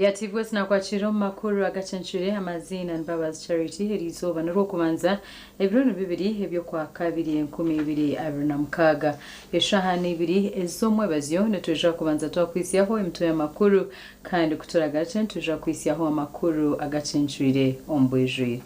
Ebya TV Sinakwakira omu makuru agacencwire amaziina ni Mbabazi Charity eriizooba n'orwokubanza ebiro ni bibiri eby'okwakabiri 2026 eshaaha n'ibiri ez'omwebazyo nitwija kubanza twakwitsyaho emitwe y'amakuru kandi kuturagaruke nitwija kwitsyaho amakuru agacencwire omu bwijwire.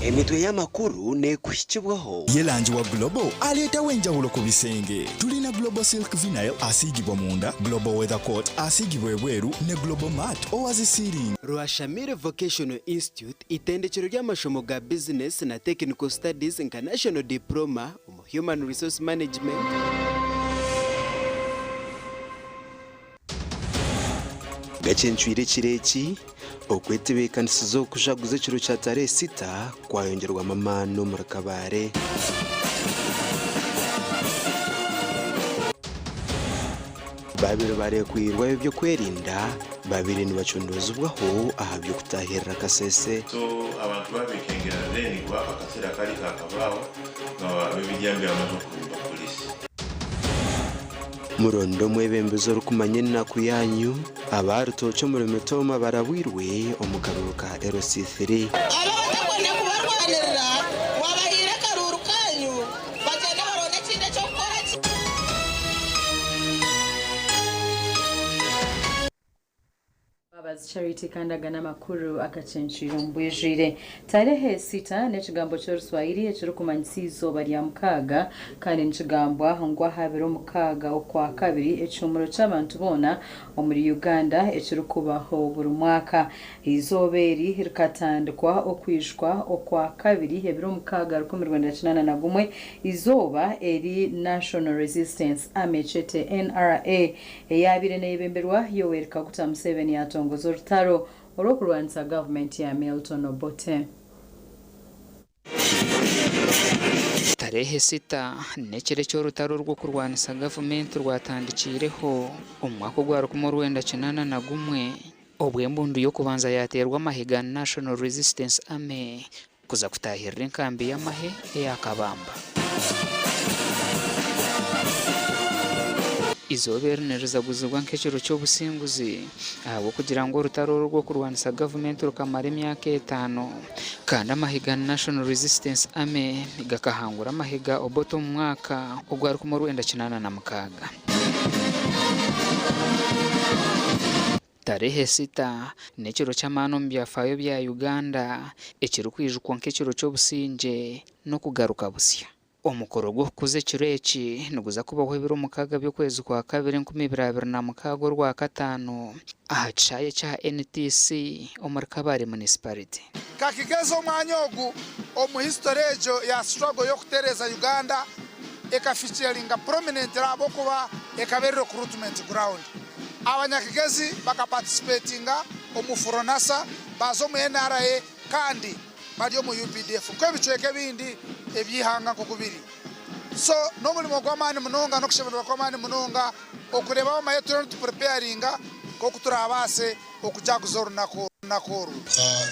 Emitwe y'amakuru neekuhikibwaho. Ye langi wa Global aleetawo enjawulo ku bisenge. Tulina Global Silk Vinyl asiigibwa munda, Global Weather Coat asiigibwa ebweru ne Global Mat owa zi siiringi. Rwashamire Vocational Institute itendekero ry'amashomo ga bizinesi na Technical Studies nka National Diploma omu Human Resource Management, Gacencwire ekiro eki, okwetebeekanisiza okujaguza ekiro kya tarehe sita kwayongyerwamu amaani omuri Kabale. Babiri barekwirwe ab'eby'okwerinda, babiri nibacondoozibwaho ahaby'okutaahirira Kasese. So abantu babekengera then kuba ako akaseera kari kakabaaho nga ab'ebigyambiya bamaze okurumba police. Muronde omwebembezi orikumanya enaku yaanyu, Aba Rutookye omuri Mitooma barabwirwe omu karuuru ka LC3. Abo abatakwenda kubarwanirira, mwabahaire akaruuru kaanyu, bagyende baronde ekindi eky'okukora ki? Mbabazi Charity kandi aga n'amakuru agacencwire omu bwijwire. Tarehe sita n'ekigambo ky'Oruswahili ekirikumanyisa eizooba rya mukaaga kandi nikigambwa ngu aha biro mukaaga Okwakabiri ekihuumuro ky'abantu boona omuri Uganda ekirikubaho buri mwaka. Eizooba eri rikatandikwa okwijukwa Okwakabiri ebiro mukaaga 1981 eizooba eri National Resistance Army ekyete NRA Eyaabaire neeyebemberwa Yoweri Kaguta Museveni yaatongoza orutaro orw'okurwanisa gavumenti ya Milton Obote. Tarehe sita n'ekiro eki orutaro rw'okurwanisa gavumenti rwatandikiireho omu mwaka ogwa 1981 obu embundu y'okubanza yaateerwa amahe ga National Resistance Army kuza kutaahirira enkambi y'amahe eya Kabamba. Eizooba eri nirizaguzibwa nk'ekiro ky'obusinguzi ahabw'okugira ngu orutaro oru orw'okurwanisa gavumenti rukamara emyaka etaano kandi amahe ga National Resistance Army gakahangura amahe ga Obote omu mwaka ogwa 1986. Tarehe sita n'ekiro ky'amaani omu byafaayo bya Uganda ekirikwijukwa nk'ekiro ky'obusingye n'okugaruka busya. Omukoro gw'okukuza ekiro eki niguza kubaho ebiro mukaaga by'okwezi kwa kabiri 2026 Orwakataano aha kishaayi ekya NTC omuri Kabale Munisiparite. Kakigeza omwanya ogu omu history egyo ya struggle y'okutereeza Uganda ekafeaturinga prominently ahabw'okuba ekaba eri recruitment ground. Abanyakigezi bakaparticipatinga omu Fronasa, baaza omu NRA kandi bari omu UPDF nk'ebicweka ebindi eby'eihanga nk'oku biri. So n'omurimo gw'amaani munonga n'okushemererwa kw'amaani munonga okureeba abamahe turiyo nitupreparinga nk'oku turaabaase okujaguza orunaku oru.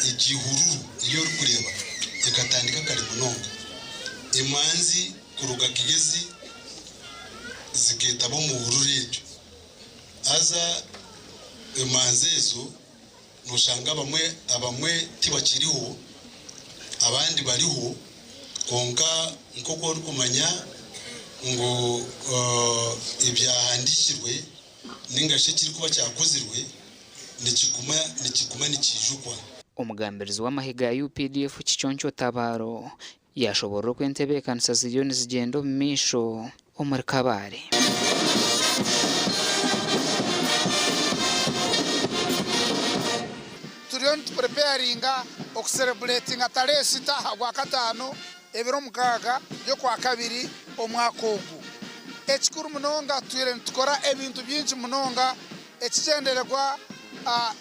Egi hururu ei orikureeba ekatandika kare munonga. Emanzi kuruga Kigezi zikeetaba omu hururu egyo. Haza emanzi ezo noshanga abamwe abamwe tibakiriho abandi bariho kwonka nk'oku orikumanya ngu ebyahandikirwe ninga shi ekirikuba kyakozirwe nikiguma nikiguma nikiijukwa. Omugambirizi w'amahe ga UPDF Kiconco Tabaro Yaashoboorora oku entebeekanisa ziriyo nizigyenda omu maisho omuri Kabale. Turiyo nitupreparinga okusereburetinga tarehe sita Ogwakataano ebiro mukaaga by'Okwakabiri omwaka ogu. Ekikuru munonga tutwire nitukora ebintu bingi munonga, ekigyendererwa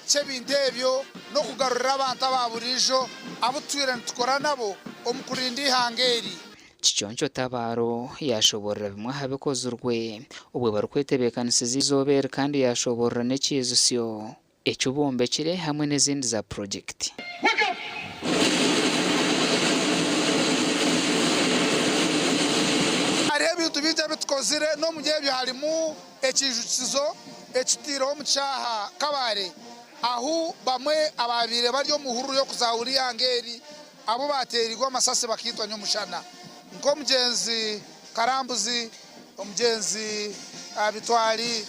ky'ebintu ebyo n'okugarurira abantu aba buriijo abu tutwire nitukora nabo omu kurinda eihanga eri. Kiconco Tabaro yaashoboorora bimwe aha bikozirwe obwo barikwetebeekanisiza eizooba eri kandi yaashoboorora n'ekiijutsyo eki bombekire hamwe n'ezindi za purogyekiti. Hariho ebintu. ebintu bingi ebitukozire n'omuri ebyo harimu ekiijukizo ekitaireho omu kishaaha Kabale ahu bamwe abaabaire bari omu hururu y'okuzaahura eihanga eri abu baateereirwe amasasi bakaitwa nyomushana nk'omugyenzi Karambuzi, omugyenzi Bitwari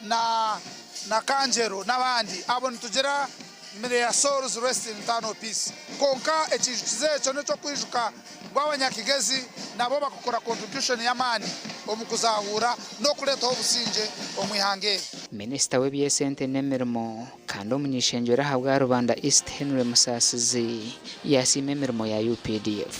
na Kangyero n'abandi. Abo nitugira May their souls rest in eternal peace. Kwonka ekiijukizo ekyo n'eky'okwijuka ngu Abanyakigezi nabo bakakora contribution y'amaani omu kuzahuura n'okureetaho obusingye omu ihanga eri. Minisita w'eby'esente n'emirimo kandi omuny'ishengyero ahabwa Rubanda East Henry Musasizi yasiima emirimo ya UPDF.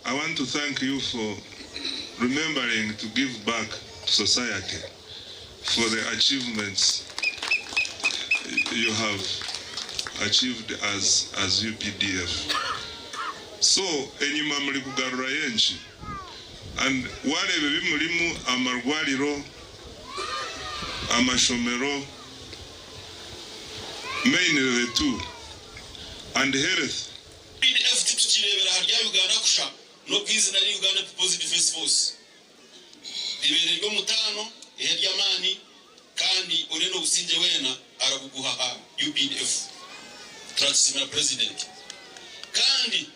I want to thank you for remembering to give back to society for the achievements you have achieved as, as UPDF. So enyima muri kugarurayo enki and wareeba ebi murimu amarwariro, amashomero, mainly the two and health. UPDF titukireebera aha rya Uganda kusha n'oku eizina riri Uganda People's Defence Force ribaire ry'omutaano, eihe ry'amaani kandi orenda obusingye weena arabuguha aha UPDF. Turakisimira Purezidenti. Kandi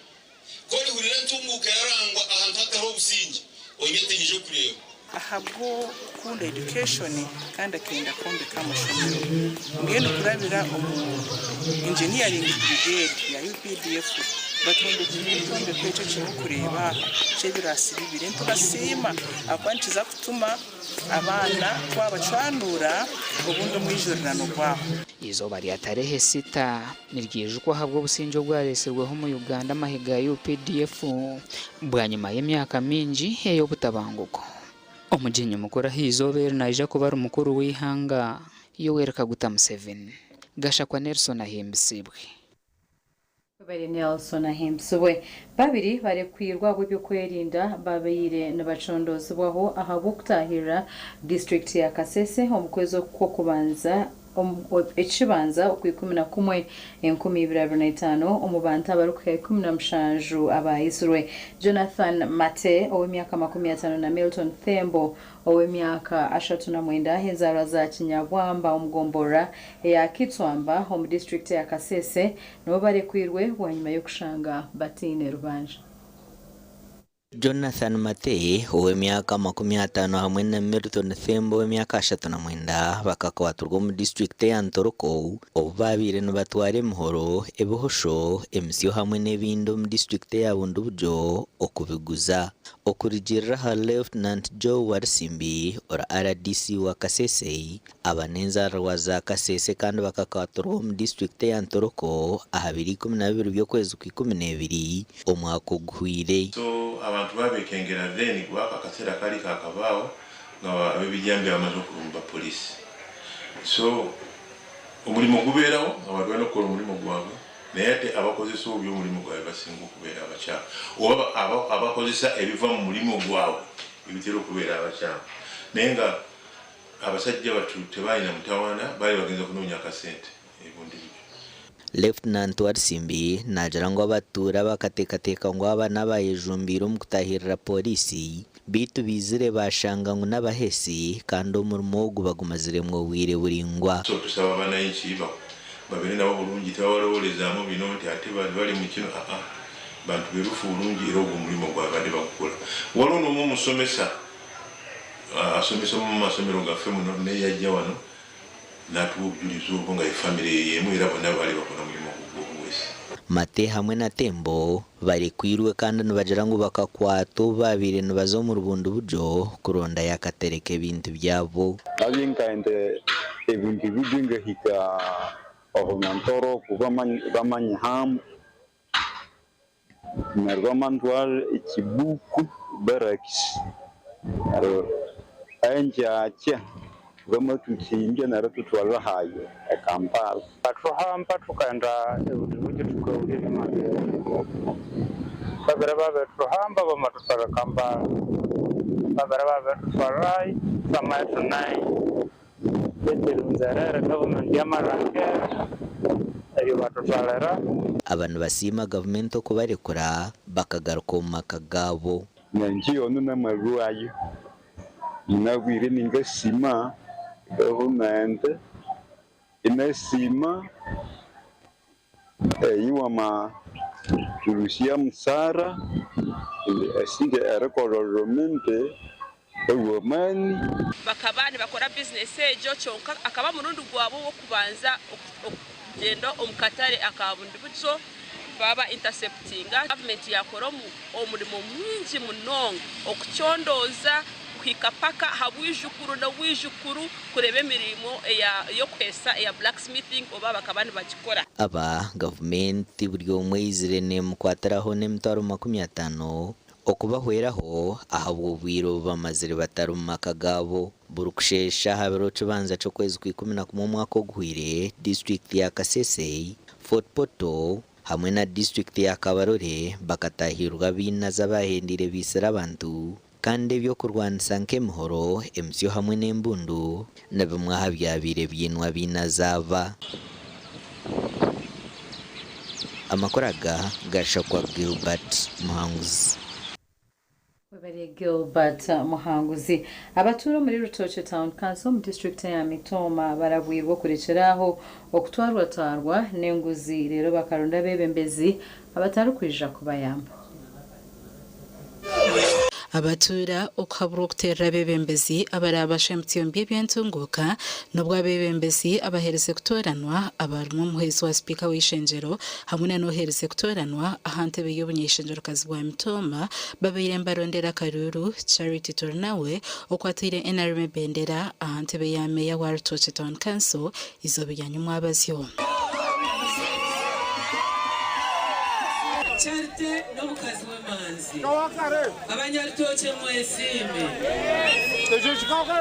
ku orihurira entunguuka yarangwa ahantu hatariho obusingye, onyete nyije kureeba. Ahabw'okukunda education kandi akenda kwombeka amashomero mbwenu kurabira omu Engineering Brigade ya UPDF batwombekire ekyombeko eki ekirikureeba aha ky'ebiraasi bibiri. Nitubasiima ahakuba nikiza kutuma abaana twabacwanuura obundi omwijurirano gwaho. Eizooba rya tarehe sita niryijukwa ahabw'obusingye obwaretsirweho omu Uganda amahe ga UPDF bwanyima y'emyaka mingi ey'obutabanguko. Omugyenyi mukuru aha izooba eri naija kuba ari mukuru w'eihanga Yoweri Kaguta Museveni. Gashakwa Nelson ahimbisibwe. Webare Nelson Ahimbisibwe. Babiri barekwirwe ahabw'ebyokwerinda babaire nibacondoozibwaho ahabw'okutaahirira disiturikiti ya Kasese omu kwezi kw'okubanza ekibanza okw'ikumi na kumwe 2025 omu bantu abarikuhika 17 abaayitsirwe. Jonathan Mate ow'emyaka 50 na Milton Thembo Ow'emyaka 39 enzaarwa za Kinyabwamba omu gomborora eya Kitswamba omu disiturikiti eya Kasese nibo barekwirwe bwanyima y'okushanga bataine rubanja. Jonathan Mate ow'emyaka 50 hamwe na Milton Thembo ow'emyaka 39 bakakwatirwa omu disiturikiti eya Ntoroko obu baabaire nibatwara emihoro, ebihosho, emisyo hamwe n'ebindi omu disiturikiti eya Bundibugyo okubiguza. Okurugiirira ahari Lieutenant Joe Walusimbi ori rdc wa Kasese, aba n'enzaarwa za Kasese kandi bakakwatirwa omu disiturikiti eya Ntoroko aha biro 12 by'okwezi kwa 12 omwaka oguhweire. So abantu babekengera then kuba ako akaseera kari kakabaaho nga abebijambiya bamaze okurumba police. So omurimo gubeeraho abantu balina okukora omurimo gwabwe. Naye ate abakozesa obubi omulimu gwabwe basinga okubeera abakyamu, oba abakozesa ebiva mu mulimu gwabwe ebitera okubeera abakyamu. Naye nga abasajja batu tebaalina mutawaana, baali bagenze kunoonya akasente ebundi butyo. Lieutenant Walusimbi naagira ngu abatuura bakateekateeka ngu aba n'abayejumbiire omu kutaahirira pooriisi beitu baizire baashanga ngu n'abaheesi kandi omurimo ogu bagumaziremu obwire buraingwa. So tusaba bananchi Babeere nabo bulungi tebabalowolezaamu bino nti ate bali mu kino aa bantu berufu bulungi era ogwo omulimu gwabwe babadde bagukola. Waliwo nomu omusomesa asomesa omu masomero gaffe muno naye yajja wano natuwa obujulizi obwo nga ye family ye yemu era bonna baali bakola mulimu ogw'obuweesi. Mate hamwe na Tembo barekwirwe kandi nibagira ngu bakakwatwa obu baabaire nibaza omu rubundi buryo kurondayo akatare k'ebintu byabo. Nabyo nkaenda ebintu bibyo ngahika obunyantoro bamanyihamu neryo bamantwara ekibuku barracks neryo engyakya bamatutsimbya neryo tutwalwa hayo e Kampala. Batuhamba tukaghenda ebudibudi tukahulya emabega babere babirituhamba bamatuthwalha e Kampala babere babirituthwalhayo twamaya ithuneyo betu erunzerere gavumenti yamalhangira. Twahikayo batutwarira. Aba nibasiima gavumenti okubarekura bakagaruka omu maka gaabo. Nangye onu n'amarwayo nabwire ningasiima gavumenti inasiima eyi wamaturusia musara esinte erikororomenti ewamani. Bakaba nibakora bizinesi egyo kyonka akaba murundi gwabo w'okubanza okugyenda omu katare aka Bundibugyo baba interceptinga. Gavumenti yakora omurimo mwingi munonga okukyondooza kuhika paka aha bwijukuru n'obwijukuru kureeba emirimo ey'okuheesa eya blacksmithing oba bakaba nibagikora. Aba gavumenti buri omwe eizire nemukwatiraho n'emitwaro 50 okubahweraho ahabw'obwire obu bamazire batari omu maka gaabo. Buri kusheesha aha biro kibanza ky'okwezi kwa 11 omwaka oguhwire, disiturikiti ya Kasese, Fort Portal hamwe na disiturikiti ya Kabarole bakatahirirwa abainazi abahendeire baitsire abantu kandi eby'okurwanisa nk'emihoro, emisyo hamwe n'embundu ni bimwe aha byabaire byinwe abainazi aba. Amakuru aga gashakwa Gilbert Muhanguzi. Webare Gilbert Muhanguzi. Abatuura omuri Rutookye Town Council omu disiturikiti eya Mitooma barabwirwe okurekyera aho okutwarwatwarwa n'enguzi reero bakaronda abeebembezi abatarikwija kubayamba. Abatuura okuhaburwa okuteerera abeebembezi abaraabashe emitsyo mibi y'ebyentunguuka n'obu abeebembezi abaheerize kutooranwa abarimu omuhwezi wa sipiika w'eishengyero hamwe na n'oheerize kutooranwa aha ntebe y'obuny'eishengyerokazi bwa Mitooma babaire nibarondera akaruuru Charity Turinawe okwataire NRM ebendera aha ntebe ya meeya wa Rutookye Town Council eizooba rya nyomwabazyo. Charity n'omukazi w'emanzi. Abanyarutookye mwesiime. Tukaruga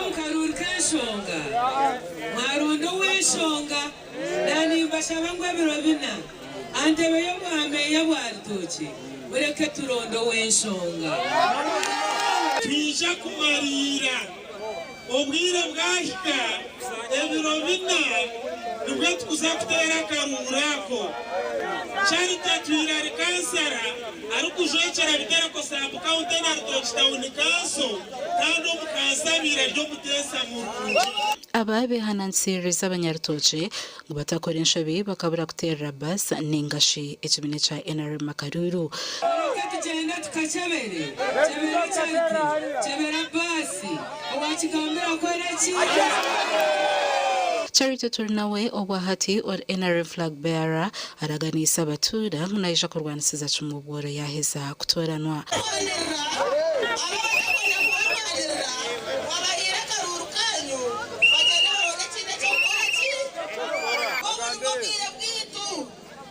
omu karuuru k'enshonga, mwaronda ow'enshonga. Na nimbashaba ngu ebiro bina aha ntebe y'obwameeya bwa Rutookye mureke turonde ow'enshonga. Twija kumariira obwire bwahika ebiro bina nibwo tukuza kuteera akaruuru ako. Charity atwire ari kansara arikujwekyera Bitereko Sub County na Rutookye Town Council kandi omu kanso abaire ari omuteesa murungi. Aba behananisiirize abanyarutookye ngu batakora enshobi bakabura kuteerera bus ninga shi ekibiina ekya NRM akaruuru. Mureke tugyende tukakyebere, kyebera Charity, kyebera baasi, owakigambira akore ki? Charity Turinawe obwahati ori NRM flag bearer araganiise abatuura ngu naija kurwanisiza kimwe obworo yaheza kutooranwa. Wabahaire akaruuru kaanyu, bagyende baronde ekindi eky'okukora ki? Obu nibwo bwire bwaitu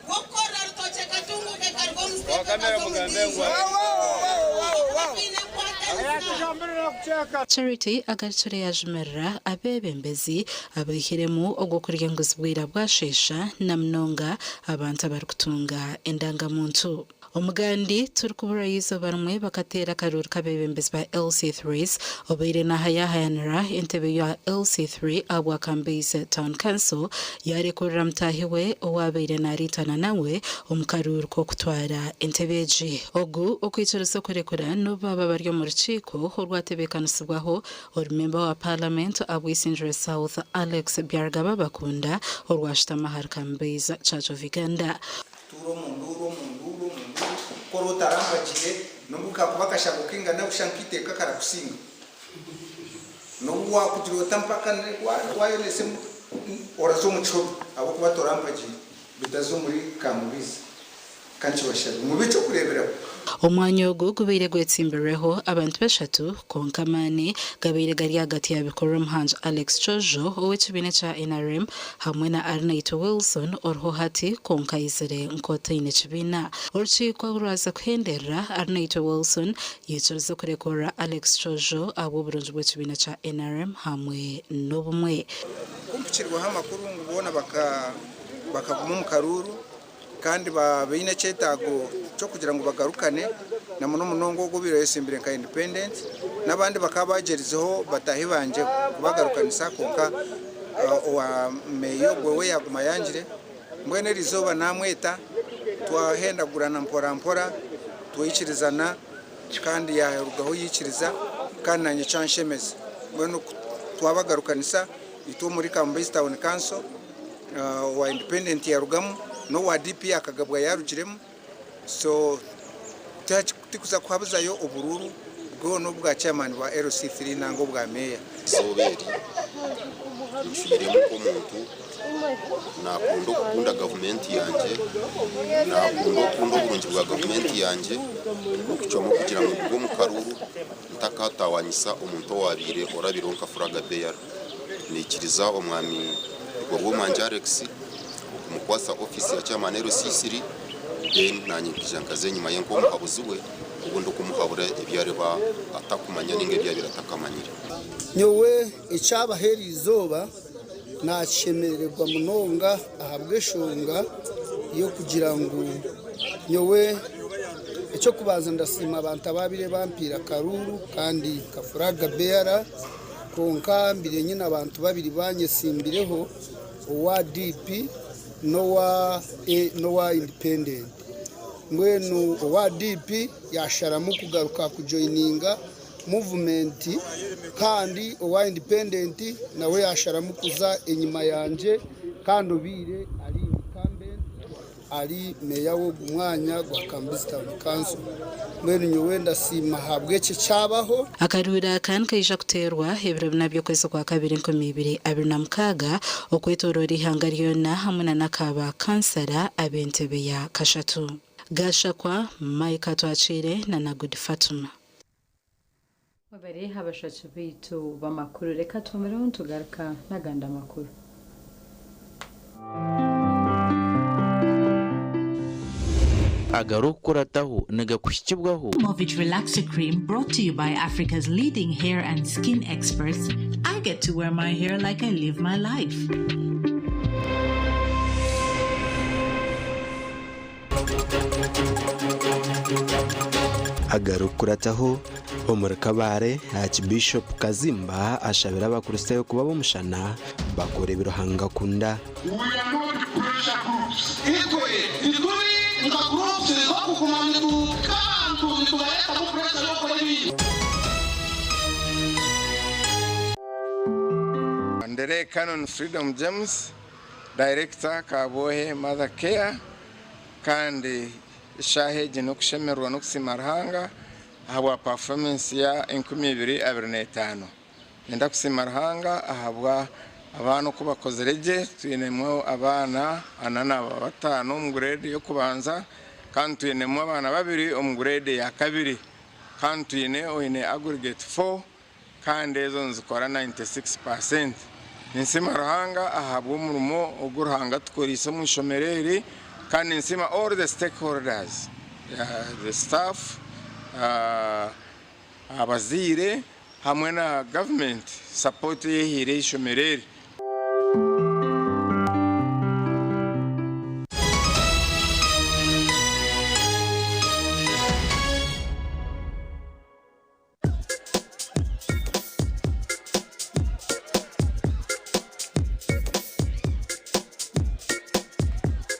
bw'okukorera Rutookye katunguuke karuga omu siteepu ekaza omu ndiijo. Ahabw'okuba twine kukwatanisa. Charity agarukire yaajumirira abeebembezi abaihiremu ogw'okurya enguzi bwira bwasheesha na munonga abantu abarikutunga endangamuntu. Omugandi turikuburayo eizooba rimwe bakateera akaruuru k'abeebembezi ba LC3s obaire naahayahayanira entebe ya LC3 ahabwa Kambeize Town Council yaarekurira mutaahi we ou abaire naariitana nawe omu karuuru k'okutwara entebe egi. Ogu okwikiriza okurekura n'obu baaba bari omu rukiiko orwatebeekanisibwaho ori memba wa Paramenti ahabwa Isingiro South Alex Byarugaba Bakunda orwashutama ahari Kambeize Church of Uganda. Tuura omu nduuru, omu nduuru, omu nduuru, ku oraba otarambagiire, n'obu kaakuba akashango kaingana busha nk'eiteeka karakusinga. N'obu waakugira ota mpaka waayonesa oraza omu kihome ahabw'okuba torampagiire. Bitaza omuri Kamubizi. Ka nkibashabe mube eky'okureeberaho. Omwanya ogu gubaire gwetsimbirweho abantu bashatu kwonka amaani gabaire gari ahagati ya Bikorwa Omuhangi Alex Kyojo ow'ekibiina ekya nrm hamwe na Arinaitwe Wilson oriho hati kwonka aizire nk'otaine kibiina. Orukiiko ahu rwaza kuhenderera, Arinaitwe Wilson yaikiriza okurekurira Alex Kyojo ahabw'oburungi bw'ekibiina kya nrm hamwe n'obumwe. Ku mpikirweho amakuru ngu boona bakaguma omu karuuru kandi baine ekyetaago ky'okugira ngu bagarukane na muno munonga ogwo obaire oyetsimbire nka independent n'abandi bakaba bagyerizeho bataahi bangye kubagarukanisa kwonka Owa meeya ogwe we yaaguma ayangire. Mbwenu eri izooba naamweta twahendagurana mpora mpora twaikirizana kandi yaarugaho yaikiriza kandi naanye kyanshemeza. Mbwenu ku twabagarukanisa itwe omuri Kambezi Town Council owa independent yarugamu n'owa DP akagabwa yaarugiremu so tikuza kuhabuzayo oburuuru bwona obwa chairman bwa LC3 nanga obwa meeya. Eizooba eri ncwiremu nk'omuntu naakunda okukunda gavumenti yangye, naakunda okukunda oburungi bwa gavumenti yangye, okucwamu kugira ngu nduge omu karuuru ntakatawaanyisa omuntu owaabaire orabireho nka furaga beyara. Naikiriza Omwami Igorwomwangi Alex okumukwatsa ofiisi ya chairman LC3 then nanye nkaija nkaza enyima ye nk'omuhabuzi we obu ndikumuhabura ebi ariba atakumanya ninga ebi yabaire atakamanyire. Nyowe ekyabaho eri izooba nakishemerererwa munonga ahabw'eshonga y'okugira ngu nyowe eky'okubanza ndasiima abantu ababaire bampiire akaruuru kandi nka flag bearer kwonka mbaire nyine abantu babiri banyetsimbireho owa DP n'owa independent. Mbwenu owa DP yasharamu kugaruka kujoyininga muvumenti kandi owa independent nawe yasharamu kuza enyima yangye kandi obaire ari incumbent ari meeya w'ogu mwanya gwa Kambizi Town Council. Mbwenu nyowe ndasiima ahabw'eki ekyabaho. Akaruuru aka nikaija kuteerwa ebiro bina by'okwezi kwa kabiri 2026 okwetooroora eihanga ryona hamwe na n'aka ba kansara ab'entebe ya kashatu. Gashakwa, Mike Atwakiire na Nagudi Fatuma. Mwebare abashaki baitu b'amakuru. Reka tuhomereho nitugaruka n'agandi amakuru. Agarikukurataho nigakuhikibwaho. Movit Relaxer Cream brought to you by Africa's leading hair and skin experts, I get to wear my hair like I live my life. Agarikukurataho, omuri Kabale, Aakibiishopu Kazimba ashabire Abakristaayo kuba ab'omushana bakora ebi Ruhanga akunda. We are not pressure groups. Itwe tituri nka groups ez'okuguma nituka abantu nitubaretamu pressure y'okukora ebintu. Ndere Canon Freedom James, Director Kabwohe Mother Care kandi eshaaha egi n'okushemererwa n'okusiima Ruhanga ahabwa performance ya 2025. Niinyenda kusiima Ruhanga ahabwa abaana oku bakozire gye, twinemu abaana ana na bataano omu grade y'okubanza kandi twinemu abaana babiri omu grade ya kabiri kandi twine oine aggregate 4 kandi ezo nizikora 96 per cent. Ninsiima Ruhanga ahabw'omurimo ogu Ruhanga atukoreise omu ishomero eri kandi ninsiima all the stakeholders, the staff, abazaire hamwe na government support ei ehaire eishomero eri.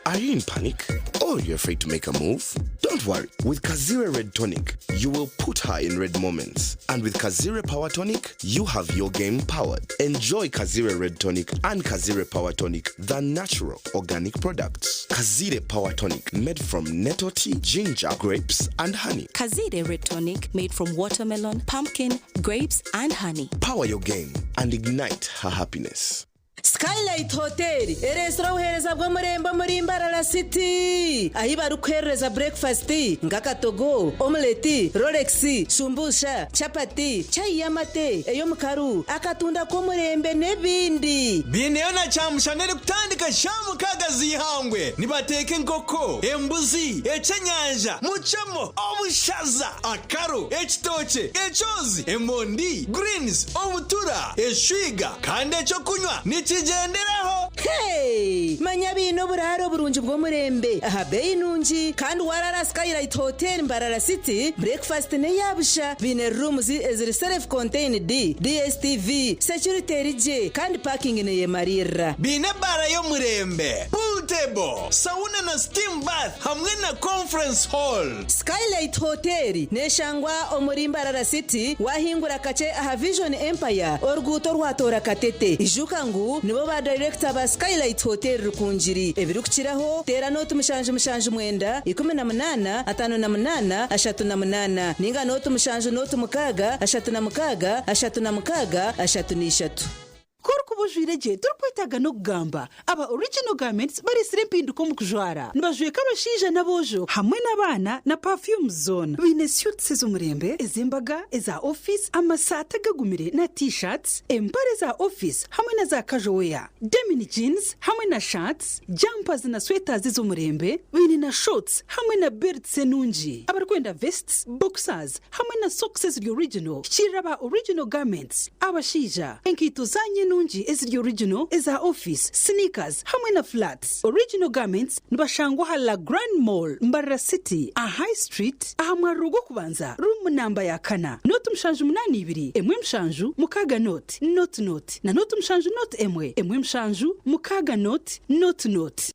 Are you in panic? Or you're afraid to make a move? Don't worry. With Kazire Red Tonic, you will put her in red moments. And with Kazire Power Tonic, you have your game powered. Enjoy Kazire Red Tonic and Kazire Power Tonic, the natural organic products. Kazire Power Tonic, made from nettle tea, ginger, grapes, and honey. Kazire Red Tonic made from watermelon, pumpkin, grapes, and honey. Power your game and ignite her happiness. Skylight Hotel ereetsire obuheereza bw'omurembe omuri Mbarara City ahi barikuheerereza breakfast nk'akatogo, omelette, rolex, shumbusha, chapati, chai y'amate, ey'omukaru, akatunda k'omurembe n'ebindi. Biineyo na kyamushana erikutandika shaaha mukaaga z'eihangwe. Nibateeka enkoko, embuzi, ekyenyanja, mucemo, obushaza, akaro, ekitookye, ekyozi, emondi, greens, obutura, eshwiga kandi ekyokunywa nikigyenderaho. Hey! Manya biine oburaaro oburungi bw'omurembe aha beeyi nungi kandi warara Skylight Hotel Mbarara City, breakfast n'eya busha. Biine rooms eziri self contained, DSTV, security eri gye kandi parking neyemariirira. Biine ebaara y'omurembe, pool table, sauna na steam bath hamwe na conference hall. Skylight Hotel neshangwa omuri Mbarara City wahingura kakye aha Vision Empire oruguuto orwatoora Katete. Ijuka ngu nibo ba dayirekita ba Skylight Hotel Rukungiri. Ebirikukiraho teera nooti 779 18 58 38 ninga nooti 7 nooti 6 36 36 33. Ku orikuba ojwaire gye torikwetaaga n'okugamba. Aba Original Garments bareetsire empinduka omu kujwara. Nibajweka abashaija n'aboojo hamwe n'abaana na perfumes zoona. Baine suits ez'omurembe, ez'embaga, eza ofiisi, amasaati agagumire na T-shirts, empare za ofiisi hamwe na za casual wear, denim jeans hamwe na shirts, jumpers na sweaters ez'omurembe. Baine na shorts hamwe na belts enungi. Abarikwenda vests, boxers hamwe na socks eziri original, hikiirira aba Original Garments. Abashaija, enkaito zaanyu enungi eziri original, eza ofiisi, sneakers hamwe na flats. Original Garments nibashangwa aha La Grande Mall, Mbarara City, aha High Street, aha mwariro gw'okubanza, room namba ya kana, nooti 782 1 7 6 nooti nooti nooti na nooti 7 nooti 1 1 7 6 nooti nooti nooti.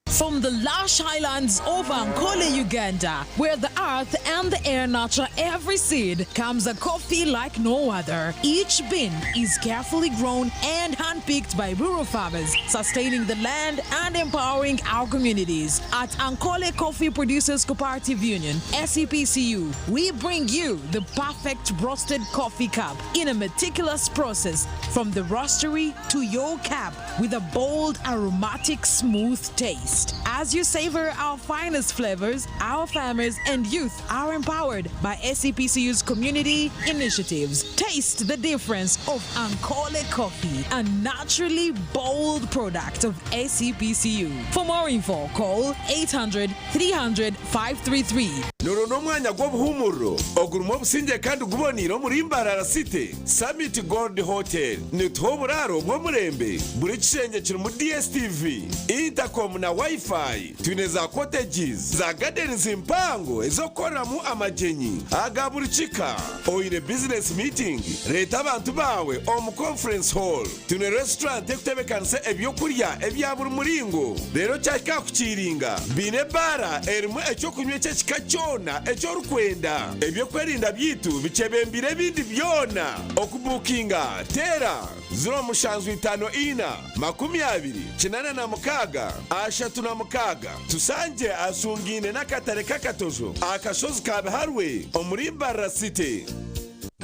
From the lush highlands of Ankole, Uganda, where the earth and the air nurture every seed, comes a coffee like no other. Each bean is carefully grown and handpicked by rural farmers, sustaining the land and empowering our communities. At Ankole Coffee Producers Cooperative Union, SEPCU, we bring you the perfect roasted coffee cup in a meticulous process from the roastery to your cup with a bold, aromatic, smooth taste. As you savor our finest flavors, our farmers and youth are empowered by SEPCU's community initiatives. Taste the difference of Ankole Coffee, a naturally bold product of SEPCU. For more info, call 800 300 533. Nuru n'omwanya gw'obuhumuriro ogurimu obusingye kandi guboneire omuri Mbarara City. Summit Gold Hotel nituha oburaaro bw'omurembe. Buri kishengye kirimu DSTV, intercom na Wi-Fi. Twine za cottages, za gardens mpango ez'okukoreramu amagyenyi aga buri kika. Oine business meeting, reeta abantu baawe omu conference hall. Twine restaurant ekutebekanisa ebyokurya ebya buri muringo. Reero kyahika aha kukiiringa, baine ebaara erimu eky'okunywa eky'ekika kyona eki orikwenda. Eby'okwerinda byaitu bikyebembeire ebindi byona. Okubuukinga, teera 0754 20 86 Tushangye ashungaine n'akatare k'akatojo aha kashozi ka Biharwe omuri Mbarara City.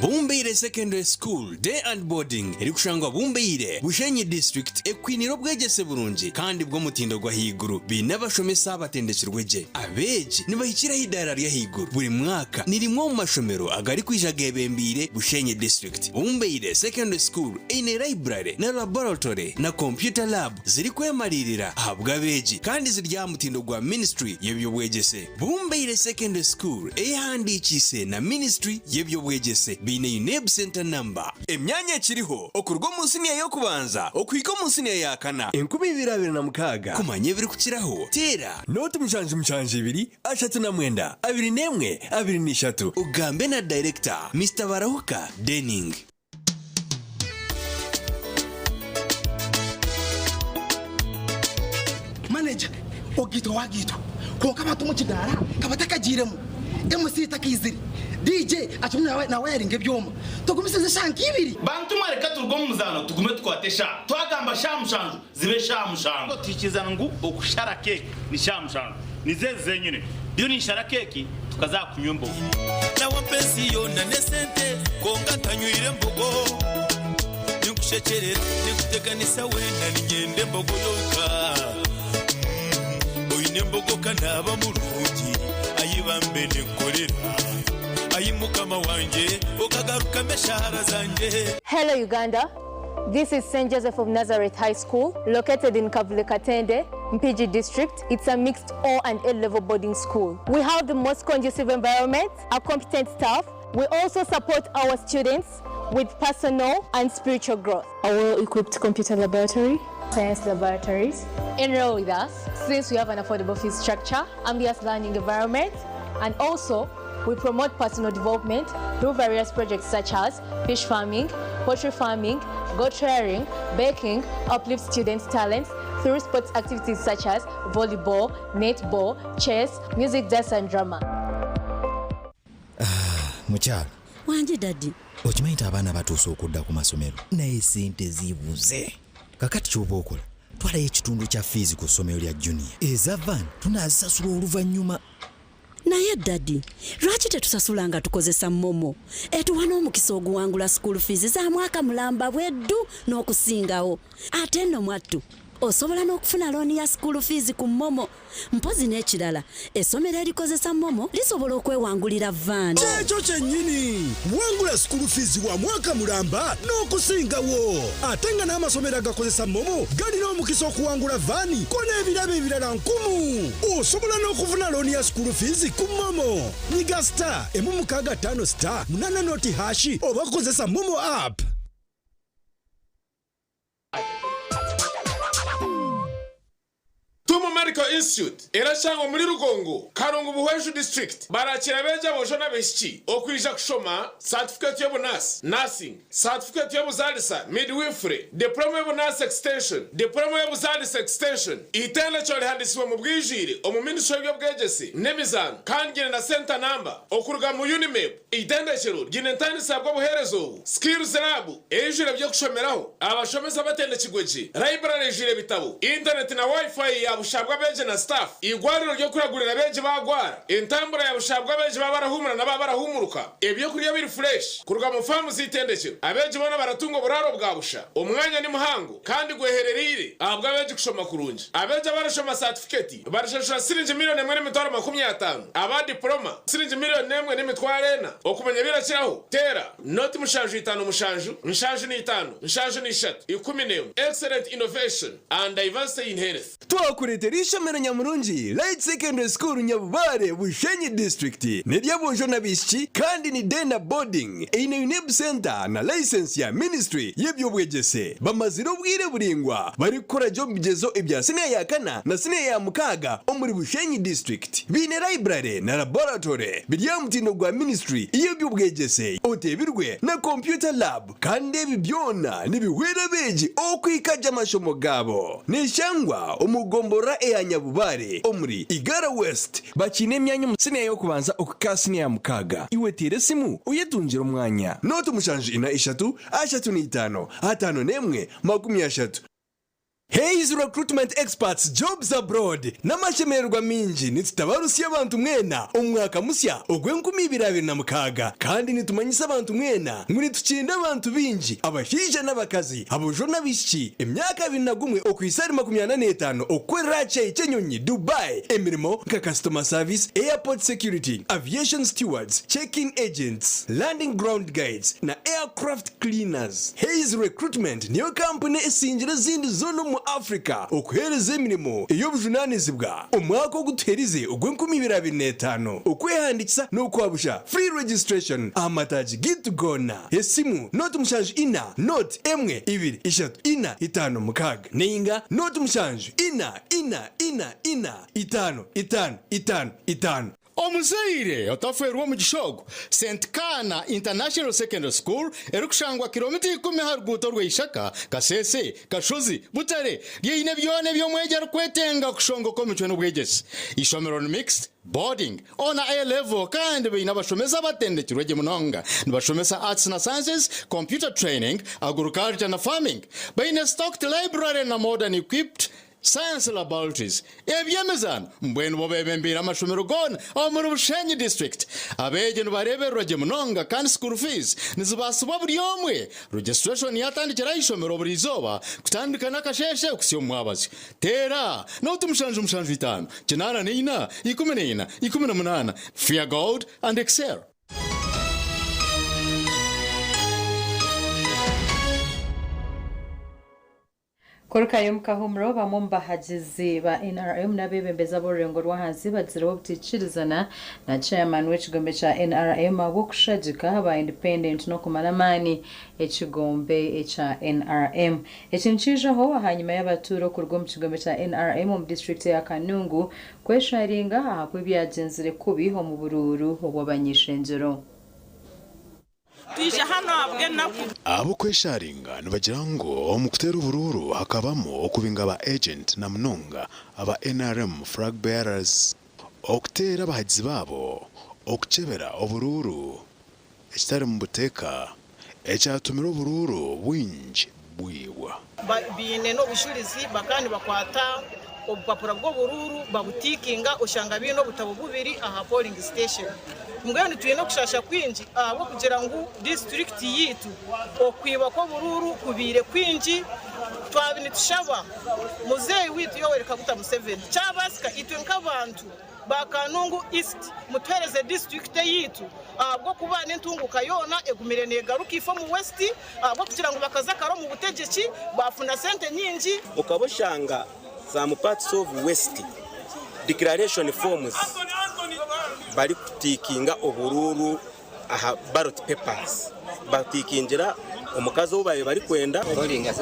Bumbeire Secondary School Day and Boarding erikushangwa Bumbeire, Bushenyi District ekwiniire obwegyese burungi kandi bw'omutindo gw'ahaiguru. Baine abashomesa abatendekirwe gye. Abeegi nibahikira aha idaara ry'ahaiguru buri mwaka. Ni rimwe omu mashomero agarikwija geebembeire Bushenyi District. Bumbeire Secondary School eine library na laboratory na computer lab zirikwemariirira ahabw'abeegi kandi ziri aha mutindo gwa ministry y'eby'obwegyese. Bumbeire Secondary School eyehandiikiise na ministry y'eby'obwegyese baine UNEB Centre Number. Emyanya ekiriho okuruga omu siniya y'okubanza okuhika omu siniya ya kana. 2026. Kumanya ebirikukiraho, teera. Nooti 772 39 21 23. Ogambe na Dayirekita, Mister Barahuka Denning. Manager, ogaitwa wagaitwa kwonka abantu omu kidaara ka batakagiiremu, MC takaizire, DJ akirimu nawayaringa ebyoma, tugumisirize eshaaha nka ibiri. Bantu mwe reka turuge omu muzaano tugume tukwate eshaaha. Twagamba shaaha mushanju zibe shaaha mushanju. Tuhikirizana ngu okushara keeki ni shaaha mushanju. Nizo ezi zenyine. Ndiyo ninshara keeki tukaza aha kunywa embogo. Nawe ampa ensi yoona n'esente kwonka ntanywire mbogo. Ninkushekyerera, ninkuteganisa weena niinyenda embogo yonka. Oine embogo ka naaba murungi, ayi bambe ninkukorera. Ayi Mukama wangye, okagarukamu eshaara zangye. Hello Uganda, this is St Joseph of Nazareth High School located in Kavule Katende, Mpigi district. It's a mixed O and A level boarding school. We have the most conducive environment, a competent staff. We also support our students with personal and spiritual growth. A well-equipped computer laboratory, Science laboratories. Enroll with us since we have an affordable fee structure, ambitious learning environment, and also we promote personal development through various projects such as fish farming, poultry farming, goat rearing, baking, uplift students' talents through sports activities such as volleyball, netball, chess, music, dance, and drama. Mukyala. Wangi daddy. Okimanyi nti abaana batuuse okudda ku masomero naye sente zibuze. Kakati ky'oba okola twalayo ekitundu kya fiizi ku ssomero lya junior eza van tunaazisasula oluvannyuma. Naye daddy lwaki tetusasula nga tukozesa momo etuwa n'omukisa oguwangula school fees za mwaka mulamba bweddu n'okusingawo ate nno mwattu osobola n'okufuna looni ya school fees ku momo Mpozi n'ekirala, essomero erikozesa MoMo lisobola okwewangulira vaani. Kyekyo kyennyini! Wangula school fees wa mwaka mulamba n'okusingawo. Ate nga n'amasomero agakozesa MoMo galina omukisa okuwangula vaani ko n'ebirabo ebirala nkumu. Osobola n'okufuna looni ya school fees ku MoMo. Nyiga star emu mukaaga ttaano star munaana noti hashi oba kozesa MoMo app. Tumu Medical Institute erashangwa omuri Rugongo, Karungu Buhweju District. Barakira abeegi aboojo n'abaishiki okwija kushoma satifikeeti y'obunaasi, Nursing, satifikeeti y'obuzaalisa, Midwifery, Diploma y'obunaasi Extension, Diploma y'obuzaalisa Extension. Eitendekero rihandiisibwe omu bwijwire omu Ministry y'eby'obwegyese n'emizaano kandi ryine na centre number okuruga mu UNIMEB. Eitendekero ryine entandisa bw'obuheereza obu, Skills Lab eijwire eby'okushomeraho, abashomesa batendekirwe gye, library eijwire ebitabo, intaneti na Wi-Fi ya busha bw'abeegi na staff, eigwariro ry'okuragurira abeegi baagwara, entambura ya busha bw'abeegi baaba barahumura na baaba barahumuruka, ebyokurya biri fureshi kuruga mu faamu z'eitendekero. Abeegi boona baratunga oburaaro bwa busha. Omwanya ni muhango kandi gweherereire ahabw'abeegi kushoma kurungi. Abeegi abarashoma saatifiketi Barishashura siringi milioni emwe n'emitwaro 50, aba dipuloma siringi milioni emwe n'emitwaro ena. Okumanya ebirakiraho, teera noti 7 5 7 5 73 11. Excellent innovation and diversity in health. Twakureetera eishomero nyamurungi Light Secondary School Nyabubare, Bushenyi District. N'ery'aboojo n'abaishiki kandi ni day na boarding. Eine UNEB Centre na license ya Ministry y'eby'obwegyese. Bamazire obwire buraingwa barikukora gye omu bigyezo ebya siniya ya kana na siniya ya mukaaga omuri Bushenyi District. Baine library na laboratory biri aha mutindo gwa Ministry y'eby'obwegyese oteebirwe na computer lab kandi ebi byona nibihwera abeegi okuhika gye amashomo gaabo. Neshangwa omu gomborora eya Nyabubare omuri Igara West. Bakiine emyanya omu siniya y'okubanza okuhika aha siniya ya mukaaga. Iwe teera esimu oyetungire omwanya. Nooti 7 4 3 5 51 30. Hays Recruitment Experts Jobs Abroad N'amashemererwa maingi nitutabarutsya abantu mwena omu mwaka musya ogw'enkumi ibiri abiri na mukaaga kandi nitumanyisa abantu mwena ngu nitukinda abantu baingi abashaija n'abakazi, aboojo n'abaishiki emyaka 21 okuhitsya ahari 45 okukorera aha kishaayi ky'enyonyi Dubai emirimo nka Customer Service, Airport Security, Aviation Stewards, Check-in Agents, Landing Ground Guides na Aircraft Cleaners. Hays Recruitment niyo kampuni esingire ezindi zoona omu Africa okuheereza emirimo ey'obujunaanizibwa. Omwaka ogu tuherize ogw'enkumi ibiri abiri n'etaano, okwehandiikisa n'okwabusha, free registration, aha mataagi gaitu goona. Esimu, 0 7 4 0 1 2 3 4 5 6 nainga 0 7 4 4 4 4 5 5 5 5. Omuzaire otafeerwa omugisha ogu, St Kaana International Secondary School erikushangwa kiromita ikumi aha ruguuto rwa Ishaka, Kasese, Kashozi, Butare, ryeine byona ebi omwegi arikwetenga kushongoka omicwe n'obwegyese. Eishomero ni mixed, boarding, O na A level kandi baine abashomesa abatendekirwe gye munonga. Nibashomesa Arts na Sciences, Computer Training, Agriculture na Farming. Baine stocked library na modern equipped Science Laboratories, Eby'emizaano mbwenu bo bebembeire amashomero goona omuri Bushenyi District. Abeegi nibareebererwa gye munonga kandi school fees nizibaasibwa buri omwe. Registration yatandikira aha ishomero buri izooba kutandika n'akasheeshe kuhitsya omu mwabazyo. Teera nooti 7 7 5 84 14 18. Fear God and excel. Kurukayo omu kahumuro, bamwe omu bahagizi ba NRM n'abeebembezi ab'orurengo rw'ahansi bagizireho obutaikirizana na chairman w'ekigombe kya NRM ahabw'okushagika aba independent n'okumara amaani ekigombe ekya NRM. Eki nikiijaho ahanyima y'abatuura okuruga omu kigombe kya NRM omu disiturikiti eya Kanungu kwesharinga ahaku ebyagyenzire kubi omu buruuru obw'abany'ishengyero. Twija hanu ahabw'enaku. Ab'okwesharinga nibagira ngu omu kuteera oburuuru hakabamu okubinga ba agent na munonga aba nrm flag bearers, okuteera abahagizi baabo, okukyebera oburuuru ekitari mu buteeka ekyatumire oburuuru bwingi bwibwa. Baine n'obujurizi bakaba nibakwata obupapura bw'oburuuru babutiikinga oshanga baine obutabo bubiri aha polling station. Mbwenu twine okushasha kwingi ahabw'okugira ngu disiturikiti yaitu okwiba kw'oburuuru kubaire kwingi. Twaba nitushaba muzeeyi waitu Yoweri Kaguta Museveni kyabaasika itwe nk'abantu ba Kanungu East mutuheereze disiturikiti eyaitu ahabw'okuba n'entunguuka yoona egumire neegaruka ife omu West ahabw'okugira ngu bakaza kare omu butegyeki baafuna sente nyingi. Okaba oshanga some parts of West declaration forms barikutiikinga oburuuru aha ballot papers batiikingira omukazi ou baabaire barikwenda,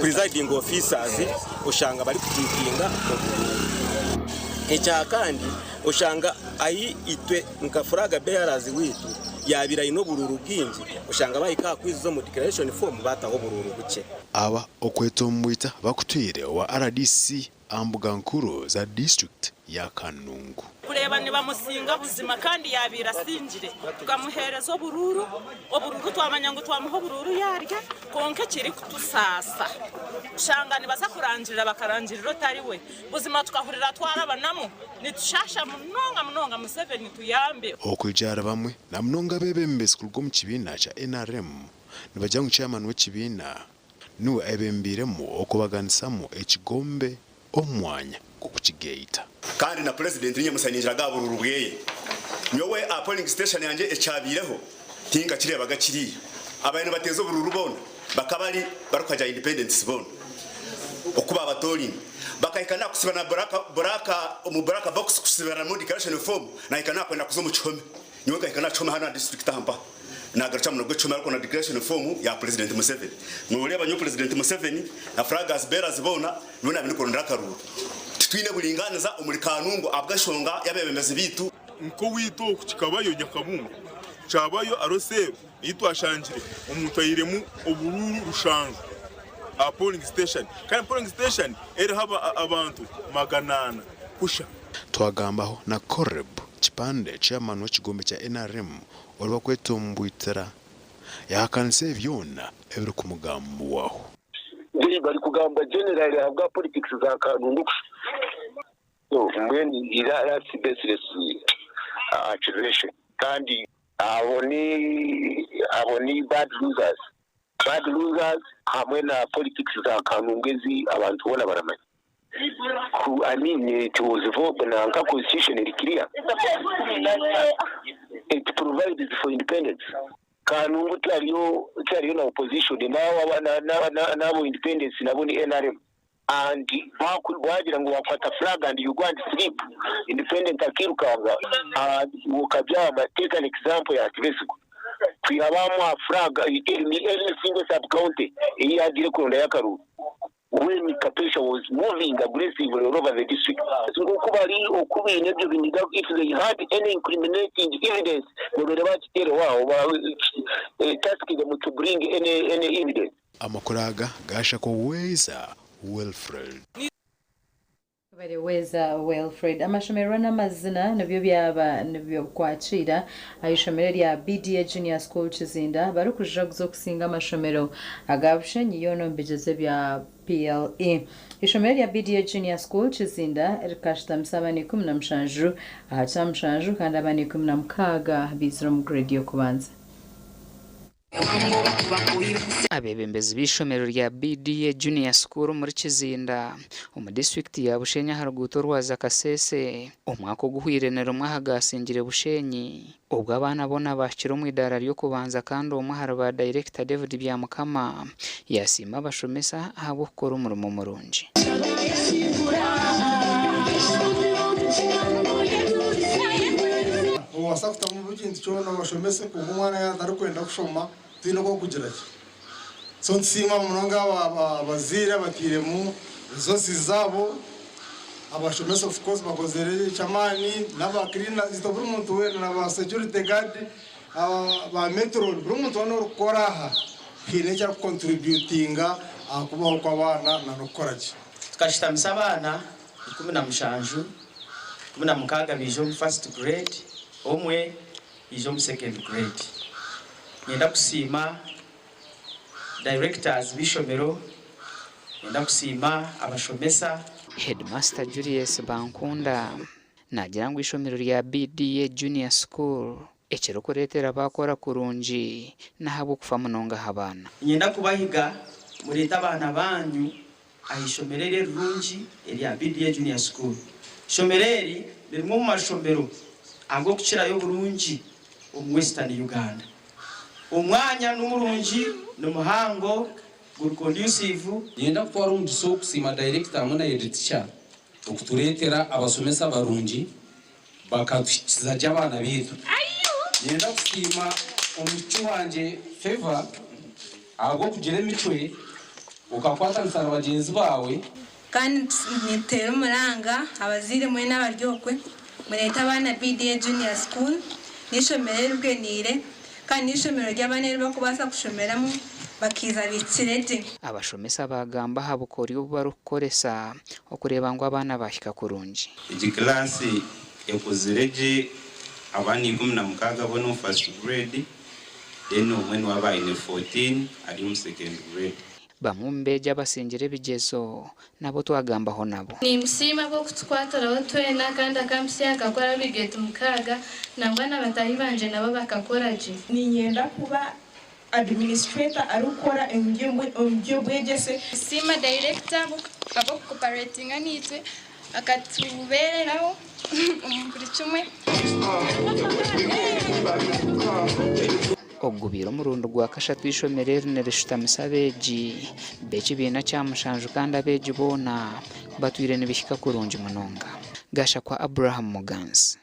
presiding officers oshanga barikutiikinga oburuuru. Ekya kandi oshanga ahi itwe nka flag bearers waitu yaabaire aine oburuuru bwingi oshanga baahika aha kwijuza omu declaration form baataho oburuuru bukye. Aba okwetombwita bakutwire owa rdc aha mbuga nkuru za disiturikiti ya Kanungu. Kureeba nibamusinga buzima kandi yaabaire asingire tukamuheereza oburuuru, oburuuru twamanya ngu twamuha oburuuru yaarya kwonka ekirikutusaasa kushanga nibaza kurangirira bakarangirira otari we buzima tukahurira twarabanamu nitushaasha munonga munonga Museveni tuyambe. Okwija ahari bamwe na munonga abeebembezi kuruga omu kibiina kya nrm nibagira ngu chairman w'ekibiina niwe ayebembeiremu okubaganisamu ekigombe omu mwanya gw'okukigaita. Kandi na purezidenti ninye musayiningira ga buruuru bweye. Nyowe aha polling station yangye ekyabaireho tinkakireebaga kiriya. Abaire nibateeza oburuuru boona bakaba bari barikuhagira independents boona oku baabatoorine. Bakahika nakusiba na buraka omu buraka box kusibiramu declaration form nahika nakwenda kuza omu kihome. Nyowe nkahika aha kihome hanu aha district aha mpaha nagarukye aha muno gw'ekihome ariko na declaration form ya president Museveni. Noreeba nyowe president Museveni na flaggers bearers boona nyowe naba ndikurondera akaruuru. Titwine buringaniza omuri Kanungu ahabw'enshonga y'abebembezi beitu. Nk'owaitu oku kikabayo Nyakabungo, kyabayo Aroseero ei twashangire omuntu aihiremu oburuuru rushanju aha polling station kandi polling station eriho abantu 400 kusha. Twagambaho na Coreb Kipande, Chairman w'ekigombe kya nrm oribakwetombwitira, yahakanisa ebi byona ebirikumugambwaho. They barikugambwa generally ahabwa politics za Kanungu kusha. So mbwenu that's baseless accusation kandi abo ni abo ni bad losers. Bad losers hamwe na politics za Kanungu ezi abantu boona baramanya. Ku I mean it was vote nanka constitution eri clear it provides for independence. Kanungu tihariyo tihariyo na opposition n'abo independence nabo ni nrm and wagira ngu wakwata flag and you go and sleep independent akirukanga okabyama take an example ya Tibesigwa kwiha bamuha flag in any single sub county eyi yagiire kurondayo akaruuru. When Kapesha was moving aggressively all over the district. Nk'oku bari oku baine ebyo biniga if they had any incriminating evidence babaire bakiteereho aho ba task them to bring any any evidence. Amakuru aga gaashakwa Weeza Wilfred. Bareweza Wilfred. Amashomerero n'amazina nibyo byaba nibyokwakiira aha ishomero erya BDA Junior School Kizinda barikujaguza okusinga amashomero aga Bushenyi yoona omu bigyezo ebya PLE. Eishomero erya BDA Junior School Kizinda rikashutamisa abaana 17 aha kyamushanju kandi abaana 16 baizire omu grade y'okubanza. Abeebembezi b'eishomero rya BDA Junior School omuri Kizinda omu disiturikiti ya Bushenyi aha ruguuto orwaza Kasese omwaka oguhweire ni rimwe aha gaasingire Bushenyi obwo abaana boona baahikire omu idaara ry'okubanza kandi omwe ahari ba dayirekita David Byamukama yaasiima abashomesa ahabw'okukora omurimo murungi. Obaasa kutamu buri kintu kyona obashomese kwonka omwana yaaba atarikwenda kushoma tihaine oku orikugira ki. So nitusiima munonga abazaire abatairemu resources zaabo, abashomesa of course bakozire eky'amaani n'aba cleaners itwe buri muntu weena na ba security guard, ba metron buri muntu weena orikukora aha haine eki arikucontributinga aha kubaho kw'abaana n'okukora gye. Tukashutamisa abaana 17, 16 baija omu first grade, omwe yaija omu second grade. Niinyenda kusiima directors b'eishomero, niinyenda kusiima abashomesa. Headmaster Julius Bankunda naagira ngu eishomero rya BDA Junior School ekirikureetera baakora kurungi n'ahabw'okufa munonga aha baana. Niinyenda kubahiga mureete abaana baanyu aha ishomero eri erirungi erya BDA Junior School. Ishomero eri ni rimwe omu mashomero ag'okukirayo oburungi omu Western Uganda. Omwanya nimurungi, ni muhango, guri conducive. Niinyenda kutwara omugisa ogu kusiima dayirekita hamwe na heeditica okutureetera abashomesa barungi bakatuhikiza gye abaana baitu. Niinyenda kusiima omwishiki wangye Favour ahabw'okugira emicwe okakwatanisa na bagyenzi baawe. Kandi nituteera omuranga abazaire mwena abari okwe mureete abaana BDA Junior School n'eishomero eribweniire kandi n'eishomero ry'abaana eri barikubaasa kushomeramu bakaiza bahikire gye. Abashomesa baagamba aha bukoryo obu barikukoresa okureeba ngu abaana baahika kurungi. Egi kilaasi ekuzire gye abaana 16 boona omu first grade then omwe niwe aba aine 14 ari omu second grade. Bamwe omu beegi abasingire ebigyezo nabo twagambaho nabo. Nimusiima ahabw'okutukwatiraho twena kandi akampitsya nkakora burigeeti mukaaga nangwa na bataahi bangye nabo bakakora gye. Niinyenda kuba administrator arikukora omu by'obwegyese. Nsiima dayirekita ahabw'okukoparetinga naitwe akatubeereraho omu buri kimwe. Ogu gubaire omurundi gwa kashatu eishomero eri nirishutamisa abeegi b'ekibiina kya mushanju kandi abeegi boona batwire nibihika kurungi munonga. Gashakwa Abraham Muganzi.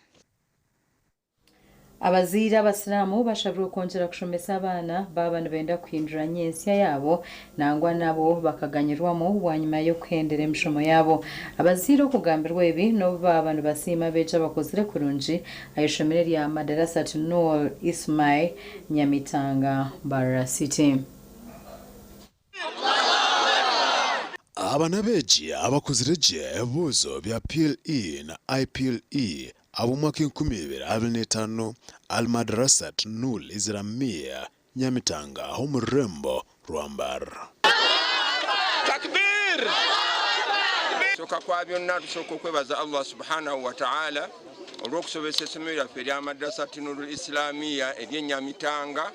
Abazaire Abasiraamu bashabirwe kwongyera kushomesa abaana baaba nibenda kuhindura nyentsya yaabo nangwa nabo bakaganyirwamu bwanyima y'okuhendera emishomo yaabo. Abazaire okugambirwa ebi n'obu baaba nibasiima abeegi abakozire kurungi ah'eishomero erya Madarasat Noor Ismail Nyamitanga, Mbarara City. Aba n'abeegi abakuzire gye ebibuuzo bya PLE na IPLE ab'omwaka 2025 Al Madrasat Noor Islamia Nyamitanga omu rurembo rwa Mbarara. Okusooka kwa byonna tusooka okwebaza Allah subhanahu wataala olw'okusobesa essomero lyaffe erya Madrasat Nurul Islamia ery'e Nyamitanga.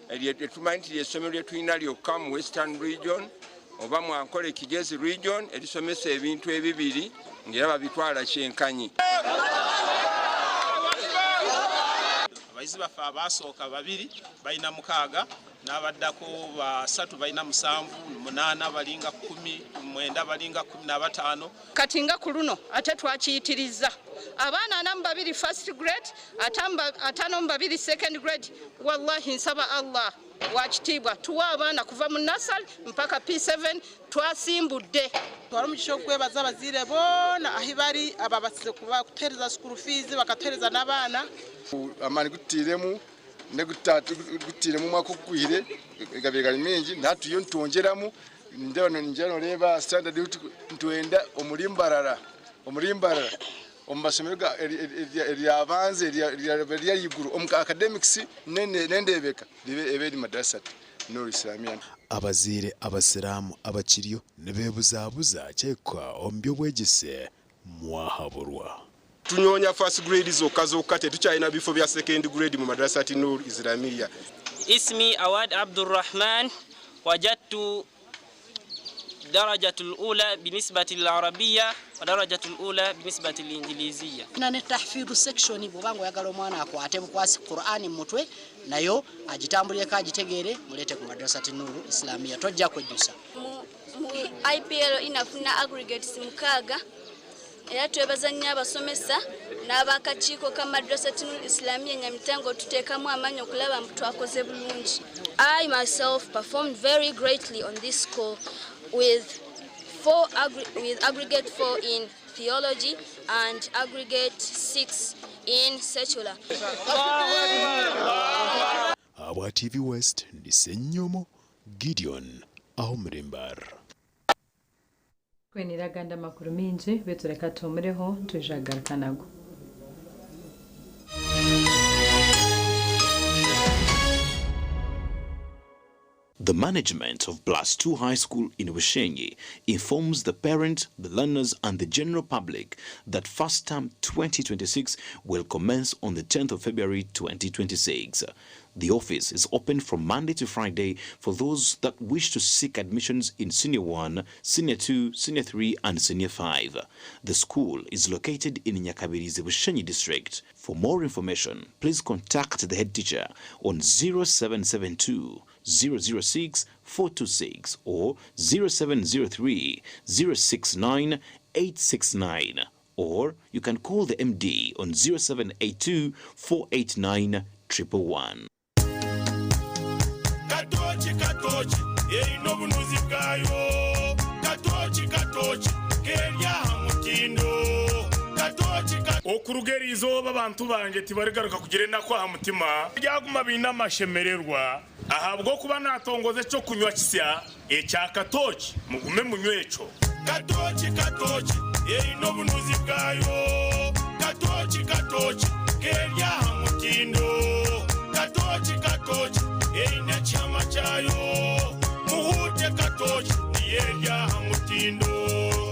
Eryo tumanyi nti ly'essomero lye tulina lyokka mu Western Region oba mu Ankole Kigezi Region erisomesa ebintu ebibiri ng'era babitwala kyenkanyi. Abayizi baffe abaasooka babiri balina mukaaga n'abaddako basatu balina musanvu, munaana balinga kkumi, mwenda balinga 15. Kati nga ku luno ate twakiyitirizza abaana 42 first grade, 52 second grade. Wallahi nsaba Allah wakitiibwa tuwe abaana kuva mu nursery mpaka P7 twasimbudde. Twara omugisha ogw'okwebaza abazaire boona ahu bari ababasize kutuheereza school fees bakatuheereza n'abaana. Amaani gututairemu n'ogututairemu omwaka oguhwire gabaire gari maingi nahati turiyo nitwongyeramu. Nindeeba ningira noreeba standard nitwenda omuri Mbarara omuri Mbarara omu masomero eryabanza eryahaiguru omu academics n'endeebeka ebe eri Madrasat Noor Islamia. Abazaire Abasiraamu abakiriyo nibeebuzabuza kyahika omu by'obwegyese mwahaburwa. Tunyonya first grade zokka zokka tetukyalina bifo bya second grade mu Madrasat Noor Islamia. اسمي أواد عبد الرحمن وجدت درجة الأولى بالنسبة للعربية ودرجة الأولى بالنسبة للإنجليزية. Tulina ne tahfidu section bw'oba ng'oyagala omwana akwate bukwasi Qur'ani mu mutwe nayo agitambulireko agitegeere muleete ku Madrasati Nuru Islamia tojja kwejjusa. Mu IPL inafuna aggregates 6 era twebaza nnyo abasomesa n'abakakiiko ka Madrasati Nuru Islamia Nyamitanga otuteekamu amaanyi okulaba mbu twakoze bulungi. I myself performed very greatly on this school with aggregate 4 in theology and aggregate 6 in secular. Abwa TV West ndi Ssenyomo Gideon Ahomurimbar. Kwenera agandi amakuru mingi beitu reka tuhumireho twija kugaruka nago. The management of Blast 2 High School in Bushenyi informs the parents, the learners, and the general public that first term 2026 will commence on the 10th of February 2026. The office is open from Monday to Friday for those that wish to seek admissions in Senior 1, Senior 2, Senior 3, and Senior 5. The school is located in Nyakabirizi Bushenyi district. For more information, please contact the head teacher on 0772 006 426 or 0703 069 869, or you can call the MD on 0782 489 111. Katochi katochi erina obunuzi bwayo katochi katochi keryaha mutindo katochi. Okuruga eriizooba abantu bange tibarigaruka kugira enaku aha mutima byaguma biine amashemererwa ahabw'okuba natongoza ekyokunywa kisya ekya katochi mugume munywe ekyo katochi katochi erina obunuzi bwayo katochi katochi keryaha mutindo katochi katochi erina ekyama kyayo muhute katochi niyeryaha mutindo.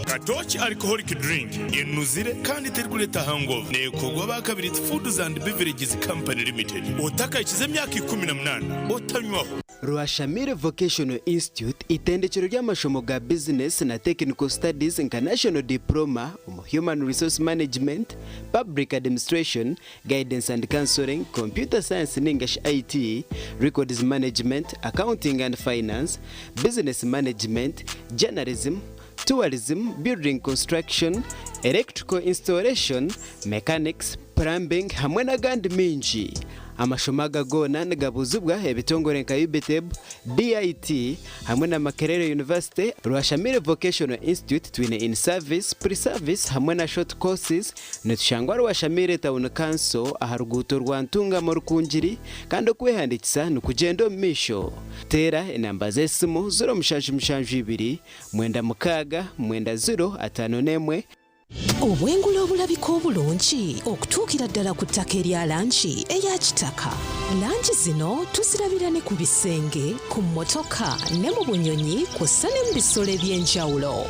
Katochi alcoholic drink enuzire kandi terikuleta hangover nekorwa bakabiri Foods and Beverages Company Limited. Otakayikiza emyaka 18 otanywaho. Rwashamire Vocational Institute itendekero ry'amashomo ga business na technical studies nka National Diploma omu Human Resource Management, Public Administration, Guidance and Counseling, Computer Science ningashi IT, Records Management, Accounting and Finance, Business Management, Journalism, Tourism, Building Construction, Electrical Installation, Mechanics, Plumbing hamwe n'agandi mingi. Amashomo aga goona nigabuzibwa ebitongore nka UBTEB, DIT hamwe na Makerere University. Rwashamire Vocational Institute twine in service, pre-service hamwe na short courses. Nitushangwa Rwashamire Town Council aha ruguuto rwa Ntungamo Rukungiri kandi okwehandikisa nikugenda omu maisho. Teera enamba z'esimu 0772 96 90 51. Obwengula obulabika obulungi okutuukira ddala ku ttaka erya langi eya kitaka. Langi zino tuzirabira ne ku bisenge, ku mmotoka ne mu bunyonyi kw'ossa ne mu bisolo eby'enjawulo.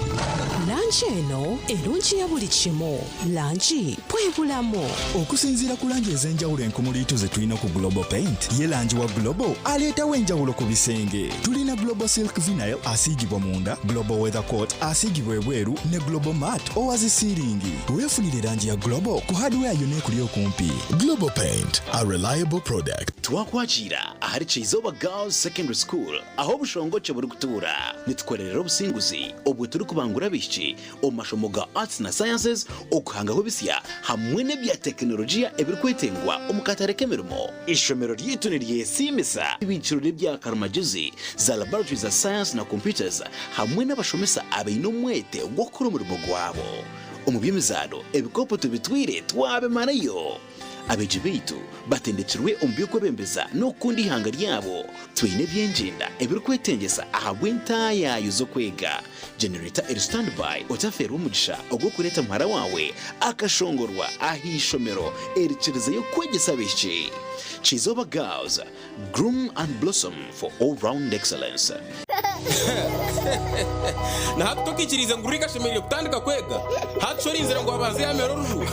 Langi eno erungi ya buli kimu. Langi bwe bulamu. Okusinziira ku langi ez'enjawulo enkumuliitu ze tulina ku Global Paint, ye langi wa Global aleetawo enjawulo ku bisenge. Tulina Global Silk Vinyl asiigibwa munda, Global Weather Coat asiigibwa ebweru ne Global Mat owa zi siiringi. Weefunire langi ya Global ku hardware yonna ekuli okumpi. Global Paint, a reliable product. Twakwakira ahari Kyizooba Girls Secondary School aho obushongokye burikutuura. Nitukorerera obusinguzi obwe turikubangura abaishiki omu mashomo ga arts na sciences, okuhangaho ebisya hamwe n'ebya tekinologiya ebirikwetengwa omu katare k'emirimo. Ishomero ryaitu niryesiimisa ibikiro n'ebya karimagezi za laboratory za science na computers hamwe n'abashomesa abaine omwete gw'okukora omurimo gwabo. Omu by'emizaano ebikopo tubitwire twabimarayo. Abeegi baitu batendekirwe omu by'okwebembeza n'okukunda ihanga ryabo. Twine ebyengyenda ebirikwetengesa ahabw'entaayayo z'okwega. Generator eri standby. Otafeerwa omugisha ogw'okureeta muhara waawe akashongorwa aha ishomero erikirizeyo kwegyesa abaishiki. Kyizooba Girls, groom and blossom for all round excellence. Na hati tokaikiriize ngu Rick ashemereire kutandika kwega? Hati shi orinzire ngu abanze yaamera oruju?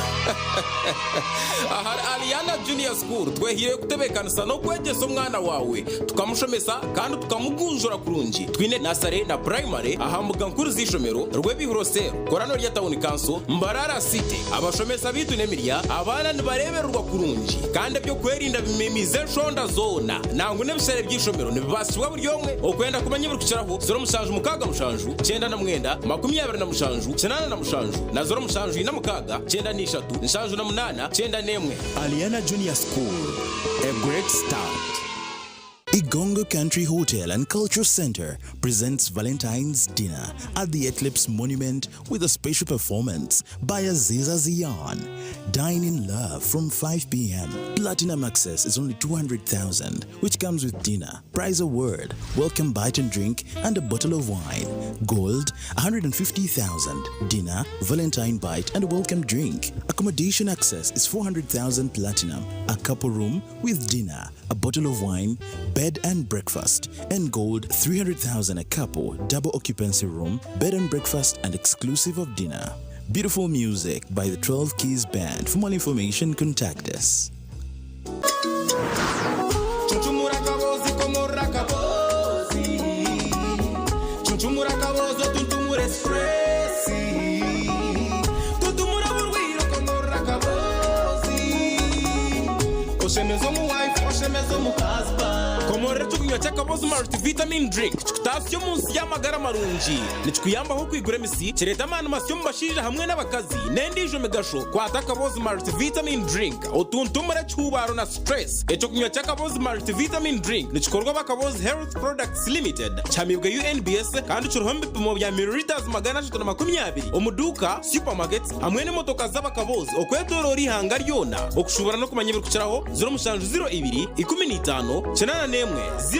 Ahari Aliana Junior School twehaireyo kutebeekanisa n'okwegyesa omwana waawe, tukamushomesa kandi tukamugunjura kurungi. Twine nasare na purayimare aha mbuga nkuru z'eishomero, Rwebihuro Cell, Korano rya Town Council, Mbarara City. Abashomesa baitu n'emirya, abaana nibareebererwa kurungi kandi eby'okwerinda bimemiize enshonda zoona. Nangwa n'ebishare by'eishomero nibibaasibwa buri omwe. Okwenda kumanya ebirikukiraho, 0767 97 87 na 0746 93 78 91. Aliana Junior School, a great start. Igongo Country Hotel and Cultural Center presents Valentine's Dinner at the Eclipse Monument with a special performance by Aziza Zion. Dine in love from 5 p.m. Platinum access is only 200,000, which comes with dinner, prize award, welcome bite and drink, and a bottle of wine. Gold, 150,000, dinner, Valentine bite, and a welcome drink. Accommodation access is 400,000 platinum, a couple room with dinner, a bottle of wine, bed and breakfast, and gold 300,000 a couple, double occupancy room, bed and breakfast, and exclusive of dinner. Beautiful music by the 12 Keys Band. For more information, contact us. Chunchumura kabozi komora kabozi Chunchumura kabozi tuntumure stress Tuntumura burwiro komora kabozi Oshemeza omu wife oshemeza omu husband Komorera ekyokunywa ky'akabozi multivitamin drink kikutaasya omu nsi y'amagara marungi. Nikikuyambaho okwigura emisi, kireeta amaani masya omu bashaija hamwe n'abakazi n'endiijo migasho. Kwata akabozi multivitamin drink otuntumure ekihuubaaro na stress. Ekyokunywa ky'akabozi multivitamin drink nikikorwa aba Kabozi Health Products Limited, kihamibwe UNBS kandi kiriho omu bipimo bya millilitres 320 omu duuka, supermarkets hamwe n'emotoka z'abakabozi okwetoroora eihanga ryona. Okushuubura n'okumanya ebirikukiraho, 0702 15 81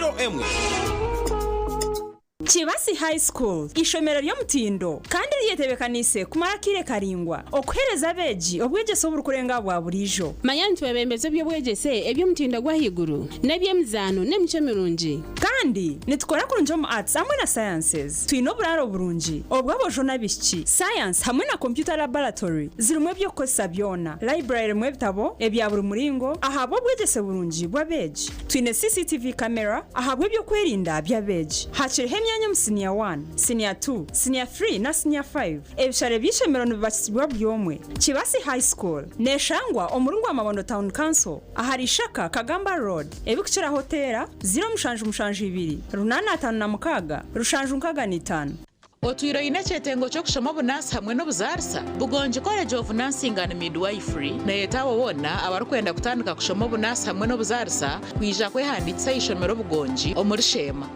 01. Kibasi High School, ishomero ry'omutindo kandi eryetebekaniise kumara akaire karaingwa okuheereza abeegi obwegyese oburikurenga aha bwa buriijo. Manya nitwebembeza eby'obwegyese eby'omutindo gw'ahaiguru n'eby'emizaano n'emicwe mirungi. Kandi nitukora kurungi omu Arts hamwe na Sciences. Twine oburaaro burungi obw'aboojo n'abaishiki. Science hamwe na Computer Laboratory zirimu eby'okukozesa byona. Library erimu ebitabo ebya buri muringo ahabw'obwegyese burungi bw'abeegi. Twine CCTV camera ahabw'ebyokwerinda by'abeegi. Hakiriho emyanya omu siniya wani, siniya tu, siniya thuri na siniya fayivu. Ebishare by'eishomero nibibasibwa buri omwe. Kibasi High School neeshangwa omuri Rwamabondo Town Council ahari Ishaka Kagamba Road. Ebirikukiraho teera 0772 856 765. Otwire oine ekyetengo ky'okushoma obunaasi hamwe n'obuzaarisa? Bugongi College of Nursing and Midwifery neyeta abo boona abarikwenda kutandika kushoma obunaasi hamwe n'obuzaarisa kwija kwehandiikisa aha ishomero Bugongi omuri Sheema.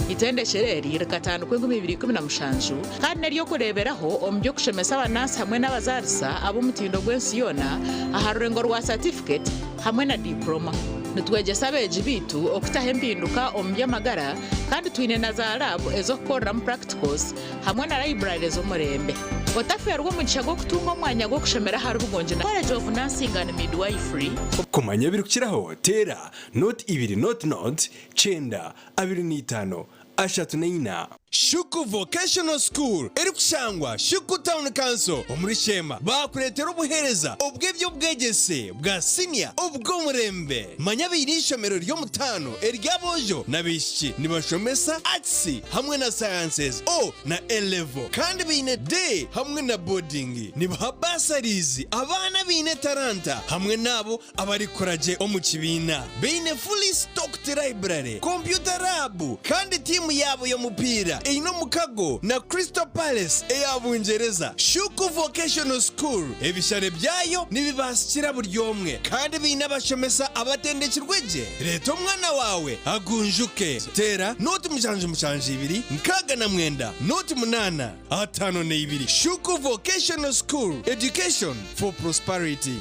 Itendekyero eri rikatandikwa 2017 kandi n'ery'okureeberaho omu by'okushomesa abanaasi hamwe n'abazaarisa ab'omutindo gw'ensi yoona aha rurengo rwa satifiketi hamwe na diipuloma. Nitwegyesa abeegi baitu okutaho empinduka omu by'amagara kandi twine na za laabu ez'okukoreramu practicals hamwe na library ez'omurembe. Otafeerwa omugisha gw'okutunga omwanya gw'okushomera ahari Bugongi na College of Nursing and Midwifery. Kumanya ebirikukiraho, teera nooti ibiri nooti nooti, kyenda, 25, 34. Shuku Vocational School erikushangwa Shuku Town Council omuri Sheema baakureetera obuheereza obw'eby'obwegyese bwa siniya obw'omurembe. Manya baine eishomero ry'omutaano ery'aboojo n'abaishiki nibashomesa Arts hamwe na Sciences O na A Level kandi baine Day hamwe na Boarding. Nibaha bursaries abaana abaine etaranta hamwe n'abo Abarikukora gye omu kibiina baine fully stocked library, computer lab kandi tiimu yaabo y'omupiira eine omukago na Crystal Palace eya Bungyereza. Shuku Vocational School ebishare byayo nibibaasikira buri omwe kandi baine abashomesa abatendekirwe gye. Reeta omwana waawe agunjuke. Teera 077 69 8 52. Shuku Vocational School, education for prosperity.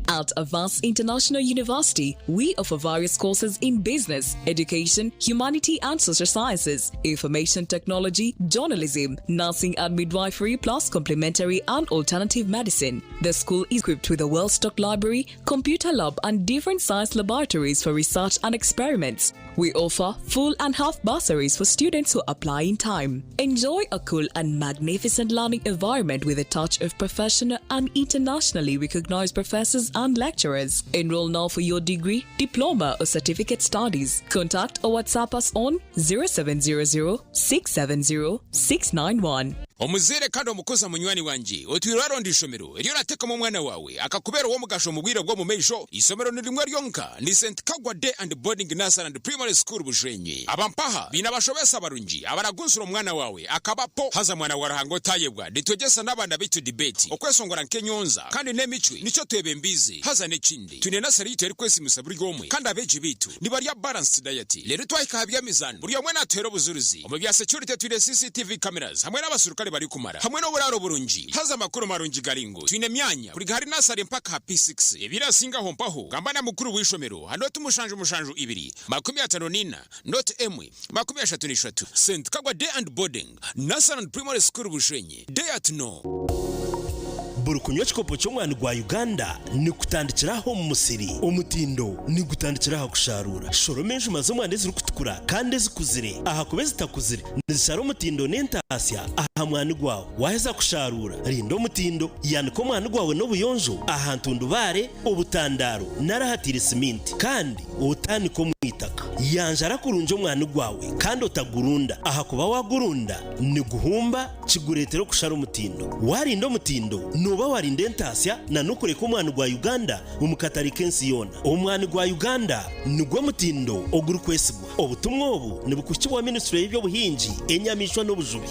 At Avance International University, we offer various courses in business, education, humanity and social sciences, information technology, journalism, nursing and midwifery, plus complementary and alternative medicine. The school is equipped with a well stocked library, computer lab, and different science laboratories for research and experiments. We offer full and half bursaries for students who apply in time. Enjoy a cool and magnificent learning environment with a touch of professional and internationally recognized professors and lecturers. Enroll now for your degree, diploma, or certificate studies. Contact or WhatsApp us on 0700 670 691. Omuzaire kandi omukuza munywani wangye, otwire oraronda ishomero eri orateekamu omwana waawe akakubeera ow'omugasho omu bwire bw'omu maisho? Ishomero ni rimwe ryonka, ni St Kagwa Day and Boarding Nursery and Primary School Bushenyi. Aba mpaha baine abashomesa barungi abaragunsura omwana waawe akaba po. Haza mwana wa Ruhanga otayebwa, nitwegyesa n'abaana baitu debate, okweshongora nk'enyonza kandi n'emicwe nikyo twebembiize. Haza n'ekindi, twine nursery yaitu erikwesiimisa buri omwe kandi abeegi baitu nibarya balanced diet. Reero twahika aha by'emizaano, buri omwe naatuheera obujurizi. Omu bya security twine CCTV cameras hamwe n'abaserukare barikumara hamwe n'oburaaro burungi. Haza amakuru marungi gari ngu twine emyanya kuruga ahari nursery mpaka aha P6. Ebirasingaho mpaho gamba na mukuru w'eishomero aha nooti 7 7 54 0 1 33. St Kagwa Day and Boarding, Nursery and Primary School Bushenyi, Day at No. Buri kunywa ekikopo ky'omwani gwa Uganda nikutandikira aha omu musiri. Omutindo nigutandikira aha kusharuura. Shoroma enjuma z'omwani ezirikutukura kandi ezikuzire ahakuba ezitakuzire nizishara omutindo n'entaasya aha mwani gwawe. Waaheza kusharuura, rinda omutindo. Yanika omwani gwawe n'obuyonjo aha ntundubaare, obutandaaro nari ahataire siminti kandi otaanika omu itaka. Yanjara kurungi omwani gwawe kandi otagurunda ahakuba waagurunda niguhumba kigureetera okushara omutindo. Waarinda omutindo, nooba waarinda entaasya na n'okureka omwani gwa Uganda omu katare k'ensi yoona. Omwani gwa Uganda nigwo mutindo ogurikwesigwa. Obutumwa obu nibukuhikibwa Minisitule y'eby'obuhingi, enyamaishwa n'obujubi.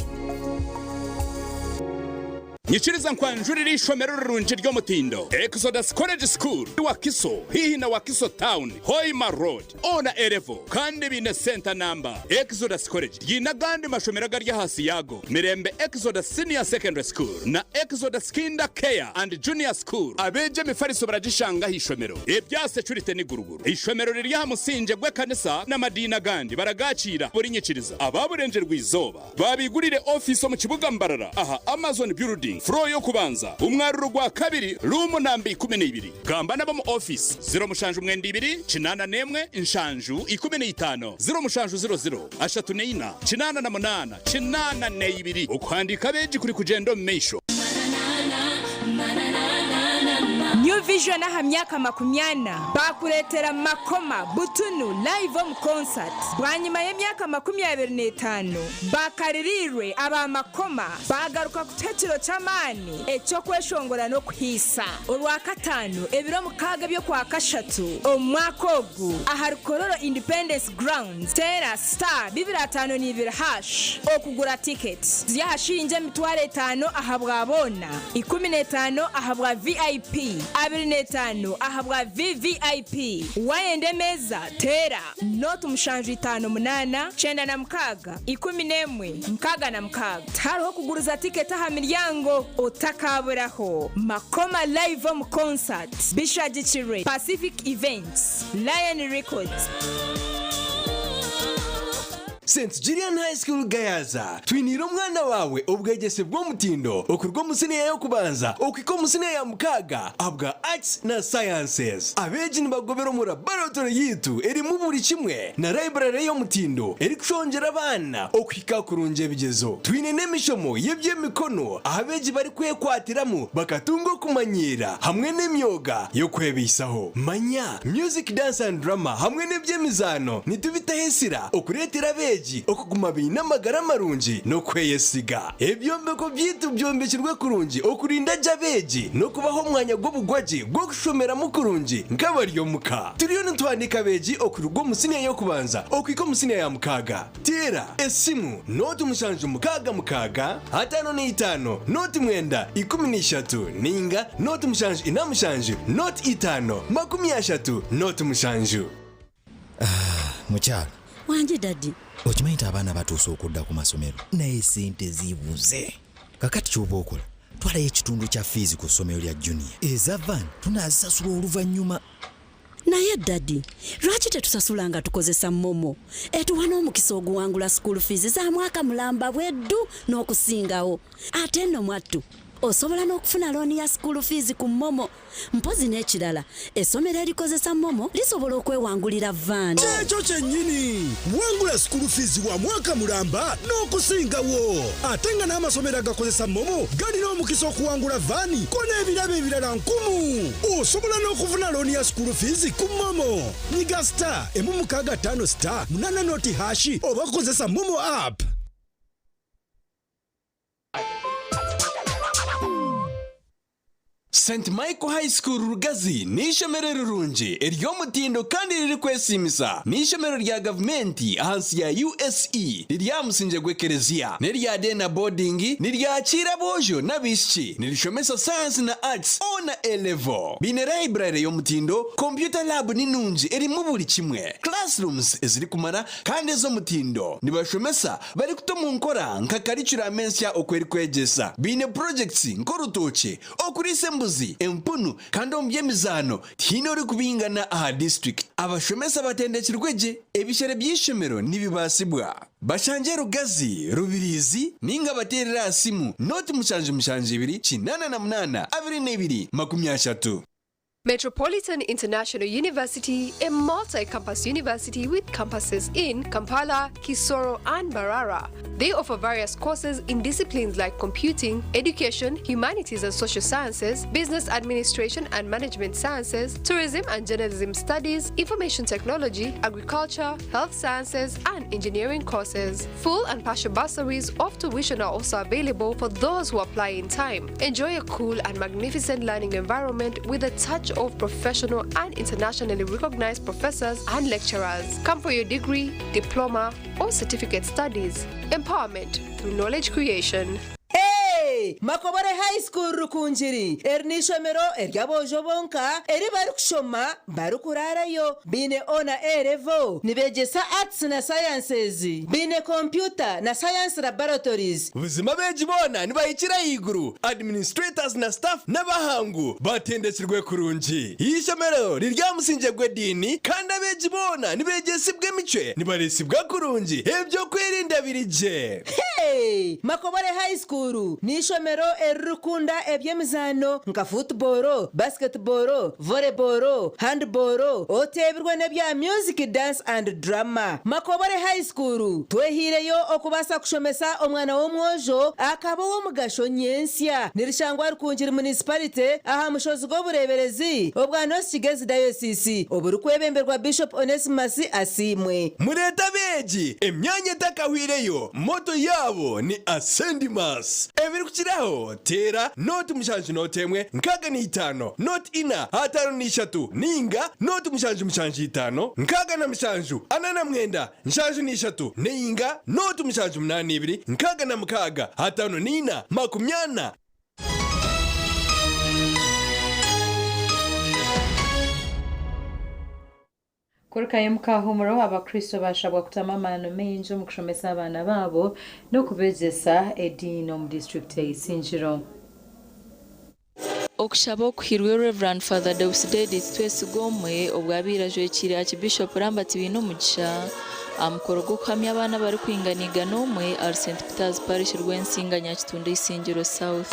Nyikiriza nkwanjurire eishomero rirungi ry'omutindo, Exodus College School, Wakiso, haihi na Wakiso Town, Hoima Road, O na A level kandi baine centre namba. Exodus College ryine agandi mashomero agari ahansi yaago, Mirembe Exodus Senior Secondary School na Exodus Kinder Care and Junior School. Abeegi emifariso baragishanga aha ishomero. Ebya securite ni guruguru. Eishomero riri aha musingye gw'ekanisa n'amadiini agandi baragakiira buri nyikiriza. Aba Burengyerwa-izooba babigurire ofiisi omu kibuga Mbarara aha Amazon Building, floor y'okubanza, omwaruro gwa kabiri, room namba 12. Gamba n'ab'omu ofiisi 072 81 7 15 0700 34 88 82. Okuhandiika abeegi kuri kugyenda omu maisho. New Vision aha myaka 40 baakureetera Makoma Butunu live omu concert. Bwanyima y'emyaka 25 bakaririirwe aba Makoma baagaruka kutuha ekiro ky'amaani eky'okweshongora n'okuhiisa. Orwakataano ebiro 6 eby'Okwakashatu omu mwaka ogu ahari Kololo Independence Grounds, teera star 252 hash okugura tiketi. Ziri aha shiringi 5000 ahabwa boona, 15 ahabwa VIP, 25 ahabwa VVIP. Waayenda emeeza, teera 0 7 5 8 96 11 66. Tihariho kuguruza tiketi aha miryango, otakaaburaho. Makoma Live omu Concert bishagikirwe Pacific Events, Lion Records. St Julian High School Gayaza, twiniire omwana waawe obwegyese bw'omutindo okuruga omu siniya y'okubanza okuhika omu siniya ya mukaaga ahabwa Arts na Sciences. Abeegi nibagobera omu laboratory yaitu erimu buri kimwe na library y'omutindo erikushongyera abaana okuhika kurungi ebigyezo. Twine n'emishomo y'eby'emikono ahu abeegi barikwekwatiramu bakatunga okumanyiira hamwe n'emyoga y'okwebaisaho. Manya Music, Dance and Drama hamwe n'eby'emizaano nitubitaho ensira okureetera abeegi okuguma baine amagara marungi n'okweyesiga. Ebyombeko byaitu byombekirwe kurungi okurinda gye abeegi n'okubaha omwanya gw'obugwagye gw'okushomeramu kurungi nk'abari omuka. Turiyo nituhandiika abeegi okuruga omu siniya y'okubanza okuhika omu siniya ya mukaaga. Teera esimu 0 7 6 55 0 9 13 ninga 0 7 4 7 0 5 30 07. Mukyala. Wangi daddy. Okimanyi nti abaana batuuse okudda ku masomero naye sente zibuze. Kakati ky'oba okola. Twalayo ekitundu kya fiizi ku ssomero lya Junior. Eza van tunaazisasula oluvannyuma. Naye daddy lwaki tetusasula nga tukozesa momo etuwa n'omukisa oguwangula school fees za mwaka mulamba bweddu n'okusingawo ate nno mwattu osobola n'okufuna looni ya school fees ku momo mpozi n'ekirala essomero erikozesa momo lisobola okwewangulira van Kyekyo kyennyini wangula school fees wa mwaka mulamba n'okusingawo ate nga n'amasomero agakozesa momo galina omukisa okuwangula vaani ko n'ebirabo ebirala nkumu osobola n'okufuna looni ya school fees ku momo nyiga star emu mukaaga ttaano star munaana noti hash oba kukozesa momo app. St Michael High School Rugazi n'eishomero rirungi ery'omutindo kandi ririkwesiimisa. N'eishomero rya gavumenti ahansi ya USE riri aha musingye gw'ekereziya. N'erya day na boarding, niryakiira aboojo n'abaishiki. Nirishomesa Science na Arts O na A level. Baine library y'omutindo, computer lab ni nungi erimu buri kimwe, classrooms ezirikumara kandi ez'omutindo. Nibashomesa barikuta omu nkora nka curriculum ensya oku erikwegyesa. Baine projects nk'orutookye, okuriisa embuzi, empunu kandi omu by'emizaano tihaine orikubingana aha disiturikiti. Abashomesa batendekirwe gye, ebishere by'eishomero nibibaasibwa. Bashangye Rugazi, Rubirizi ninga bateerere aha simu noti 772 88 22 30. Metropolitan International University, a multi campus university with campuses in Kampala, Kisoro, and Mbarara. They offer various courses in disciplines like computing, education, humanities and social sciences, business administration and management sciences, tourism and journalism studies, information technology, agriculture, health sciences, and engineering courses. Full and partial bursaries of tuition are also available for those who apply in time. Enjoy a cool and magnificent learning environment with a touch of professional and internationally recognized professors and lecturers. Come for your degree, diploma, or certificate studies. Empowerment through knowledge creation. Hey! Makobore High School Rukungiri eri n'eishomero ery'aboojo bonka eri barikushoma barikuraarayo baine O na A level nibeegyesa Arts na Sciences baine computer na Science laboratories. Buzima abeegi boona nibahikira ahaiguru, administrators na staff n'abahangu batendekirwe kurungi. Eishomero riri aha musingye gw'ediini kandi abeegi boona nibeegyesibwa emicwe, nibareesibwa kurungi, eby'okwerinda biri gye. Hey! Makobore High School n'eishomero eririkukunda eby'emizaano nka football, basketball, volleyball, handball, oteebirwe n'ebya music, dance and drama. Makobore High School twehaireyo okubaasa kushomesa omwana w'omwojo akaba ow'omugasho nyentsya. Nirishangwa Rukungiri Municipality aha mushozi gw'obureeberezi obwa North Kigezi Diocese oburikwebemberwa Bishop Onesmus Asiimwe. Mureete abeegi emyanya etakahwireyo, motto yaabo ni Ascendimus. Ebirikukiraho teera nooti 7 0 65 nooti 4 53 ninga nooti 7 7 5 67 49 73 ninga nooti 7 8 2 66 54 40. Kurukayo omu kahuumuro, Abakristo baashabwa kutamu amaani maingi omu kushomesa abaana baabo n'okubeegyesa ediini omu disiturikiti ya Isingiro. Okushaba okuhairwe Rev. Father Deusdedith Twesigomwe obwo abaire ajwekiire Aakibiishopu Lambert Bainomugisha aha mukoro gw'okuhamya abaana abarikwingana 100 ahari St Peters Parish Rwensinga Nyakitunda Isingiro South.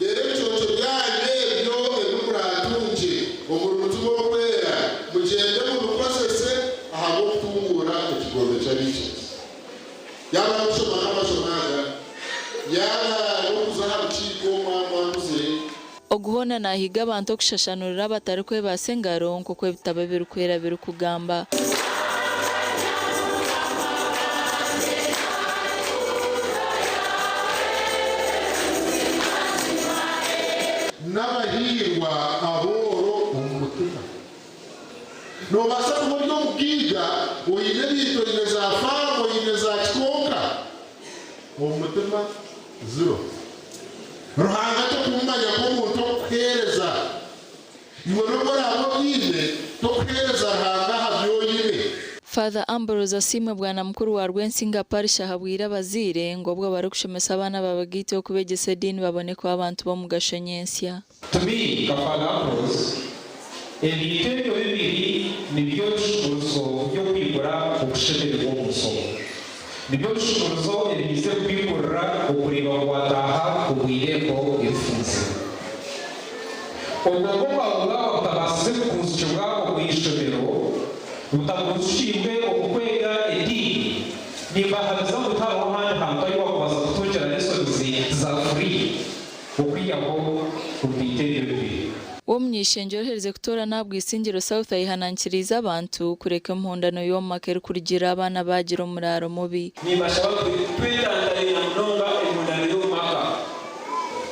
Reero ebiconco byanyu ebyo ebi muraatungye omuri Mutima Orikwera, mugyende mubikozese ahabw'okutunguura ekigombe ky'abaikiriza. Yaaba n'okushoma nk'amashomo aga, yaaba n'okuza aha rukiiko mwaba mwakuzire. Ogu hoona naahiga abantu okushashanurira abatarikwebaasa engaro nk'oku ebitabo ebirikwera birikugamba. N'abahiirwa abooro omu mutima. Noobaasa kuba ori omugaiga, oine ebintu, oine za faamu, oine za ki kwonka omu mutima ziro. Ruhanga tokumumanya nk'omuntu orikukuheereza. Iwe n'obu oraabe obiine, tokuheereza Ruhanga aha bi oine. Father Ambrose Asiimwe Bwanamukuru wa Rwensinga Parish ahabwire abazaire ngu obwo barikushomesa abaana babagaite okubegyesa ediini babone kuba abantu b'omugasho nyentsya. To me, nka Father Ambrose, ebintu ebyo bibiri nibyo bishumuruzo by'okwigura okushemererwa omu nsi omu. Nibyo bishumuruzo ebiize kukwigurira okureeba ngu wataaha omu irembo erifunzire. Obwongo bwawe bwaba butabaasize kukunzikibwa omu ishomero, butakunzikiibwe omu kwega ediini, nimbahamiza ngu tihariho ahandi hantu ahu wakubaasa kutungira lessons za free okwihaho omu bintu ebyo bibiri. Ow'omuny'eishengyero oherize kutoorana aha Bwisingiro South ayehanankiriize abantu kureka emihondano y'omu maka erikurugiirira abaana baagira omuraaro mubi. Nimbashaba twetantare na munonga emihondano y'omu maka.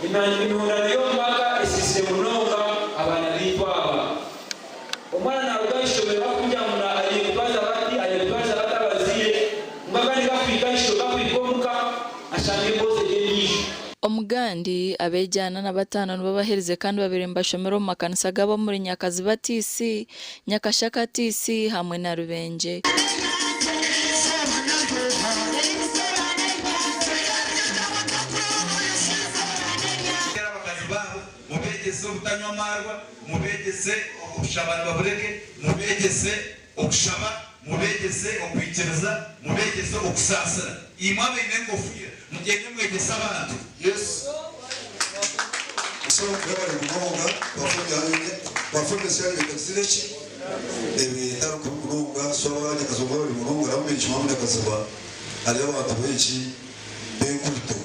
Emihondano y'omu maka esiisire munonga abaana baitu aba. Omwana naaruga aha ishomero bakumugire ngu aine kutwaza bati, aine kutwaza bati abazaire, kwonka kandi kakuhika aha ishomero, kakuhika omuka ashanga emboozi eri endiijo. Omugandi, abeegi 45 nibo baherize kandi babaire nibashomera omu makanisa gaabo omuri Nyakaziba TC, Nyakashaka TC hamwe na Rubengye. Abakazi baabo mubeegyese obutanywa amaarwa, mubeegyese okushaba nibabureke, mubeegyese okushaba, mubeegyese okwikiriza, mubeegyese okusaasira. Imwe abaine enkofiira, mugyende mwegyese abantu. Yes. So mwebare munonga performance yanyu etagizire ki ebaire etari kubi munonga so abanyakaziba mwebare munonga nabo nikimanya munyakaziba hariyo abantu baingi benkubito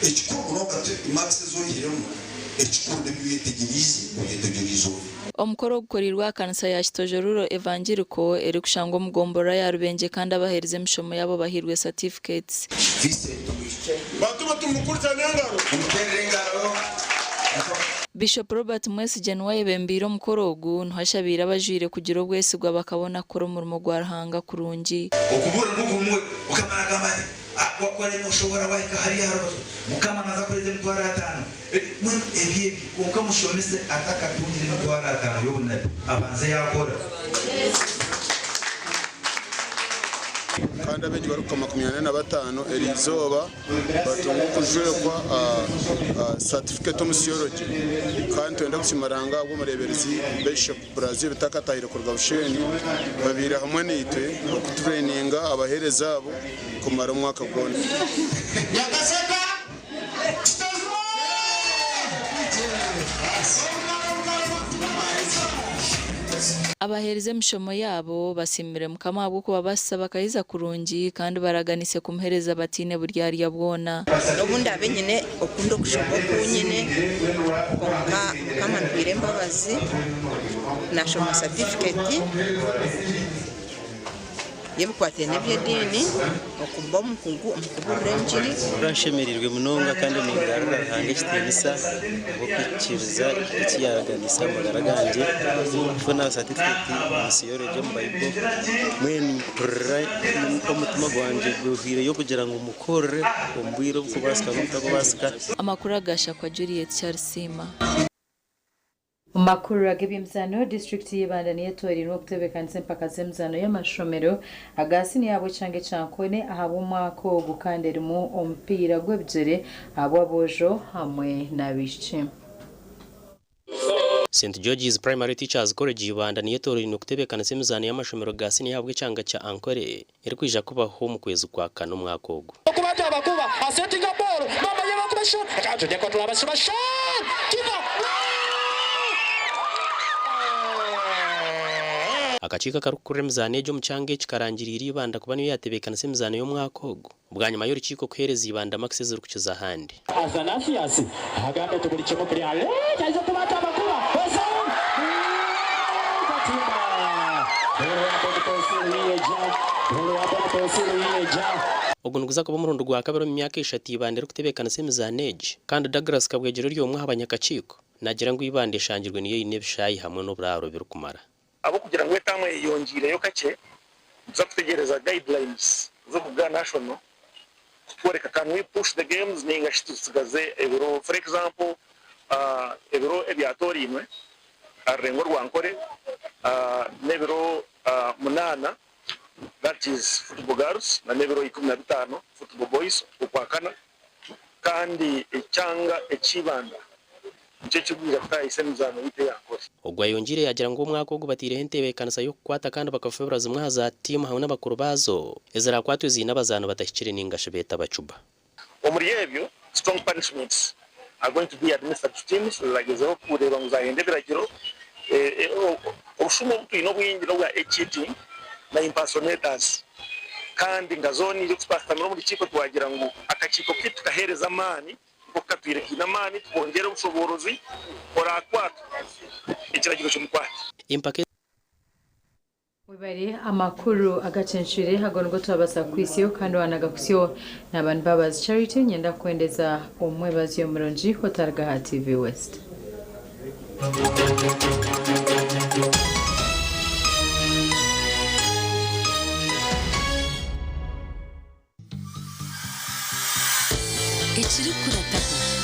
ekikuru munonga ti marks ezi oyihiremu ekikuru nebi oyetegyereize obyetegyereize ota. Omukoro ogukoreirwe aha kanisa ya Kitojo Rural Evangelical erikushangwa omu gomborora ya Rubengye kandi abaheerize emishomo yaabo bahairwe certificates. Vincent Tumwishukye. Batuba tumukurikirane engaro. Mumuterere engaro. Bishop Robert Mwesigye niwe ayebembeire omukoro ogu, niho ashabiire abajwaire kugira obwesigwa bakabona kukora omurimo gwa Ruhanga kurungi. Okubuurira nikwo kumwe. Mukama nagamba ati, Wakora ebi oshobola wahika hariya aha rubaju, Mukama naza kureeta emitwaro ataano. Mbwenu ebyo ebyo kwonka mushomese atakatungire emitwaro ataano y'obunabi abanze yaakora. Kandi abeegi barikuhika 45 eriizooba batunga okujwekwa satifiketi omu Theology kandi nitwenda kusiima Ruhanga ahabw'omureeberezi Bishop Brazil Bitakatahire kuruga Bushenyi babaire hamwe naitwe okutureyininga abaheereza abo kumara omwaka gwona. Abaheerize emishomo yaabo basiimire Mukama ahabw'okubabaasisa bakahiza kurungi kandi baraganiise kumuheereza bataine buryarya bwona. N'obu ndaabe nyine okundi okushoma oku nyine, kwonka Mukama antwire embabazi naashoma satifiketi y'ebikwatiraine n'eby'ediini, okuba omukugu omu kubuurira engiri. Nshemereirwe munonga kandi ningarurira Ruhanga ekitiinisa ahabw'okuhikiiriza eki yaaraganiise aha magara gangye, kufuna satifiketi omu Theology omu Bible. Mbwenu mpurira omutima gwangye guhweireyo kugira ngu mukorere omu bwire oburikubaasika n'obutakubaasika. Amakuru agashakwa Juliet Kyarisiima. Omu makuru ag'eby'emizaano, disiturikiti y'Ibanda niyo etoorainwe okutebeekanisa empaka z'emizaano y'amashomero aga siniya ahabw'ekyanga ekya Ankole ahabw'omwaka ogu kandi erimu omupiira gw'ebigyere ahabw'aboojo hamwe n'abaishiki. St George's Primary Teachers College Ibanda niyo etoorainwe kutebeekanisa emizaano y'amashomero ga siniya ahabw'ekyanga kya Ankole erikwija kubaho omu kwezi kwa kana omwaka ogu. Okuba abakuba asetinga ball mama ye bakuba shot akatujja kotula basiba shot kipa. Akakiiko akarikukurira emizaano egi omu kyanga eki karangiriire Ibanda kuba niyo yaatebeekanisa emizaano y'omwaka ogu bwanyima y'orukiiko kuheereza Ibanda makisi ezirikukiza ahandi. Athanasius agambye nti buli kimu kiri alert ayinza okuba ati abakuba Esau Katimba Ogu niguza kuba omurundi gwa kabiri omu myaka eshatu Ibanda erikutebeekanisa emizaano egi kandi Douglas Kabwegyere ori omwe aha banyakakiiko naagira ngu Ibanda eshangirwe niyo eine ebishaayi hamwe n'oburaaro birikumara. Ahabw'okugira ngu etaamu eyeyongyeireyo kakye, nituza kutegyereza guidelines z'okuruga national kutworeka can we push the games ninga shi tutsigaze ebiro for example ebiro ebyatoorainwe aha rurengo rwa Nkore n'ebiro munaana. That is football girls na n'ebiro 15 football boys Okwakana kandi ekyanga eky'Ibanda nikyo ekirikwija kutaahisa emizaano yaitu eya Ankole. Ogu ayongiire yaagira ngu omwaka ogu bataireho entebeekanisa y'okukwata kandi bakafubira zimwe aha za tiimu hamwe n'abakuru baazo ezirakwatwe ziine abazaani batahikire ningashi beete abacuba. Omuri ebyo, strong punishments are going to be administered to teams eziragyezeho kureeba ngu zahenda ebiragiro. Obushuma obu twine obwingi n'obwa cheating na impersonators kandi nka zooni oku twashutamire omu rukiiko twagira ngu akakiiko keitu tukaheereza amaani nk'oku katwire kaine amaani tukongyera obushoboorozi orakwatwa ekiragiro kimukwate. Empaka Webare amakuru agacencwire ago nigo twabasa kukuhisyaho kandi waanagakuhisyaho naaba ni Mbabazi Charity nyenda kukwendeza omwebazyo murungi otaruga aha TV West. Ekirikurataho.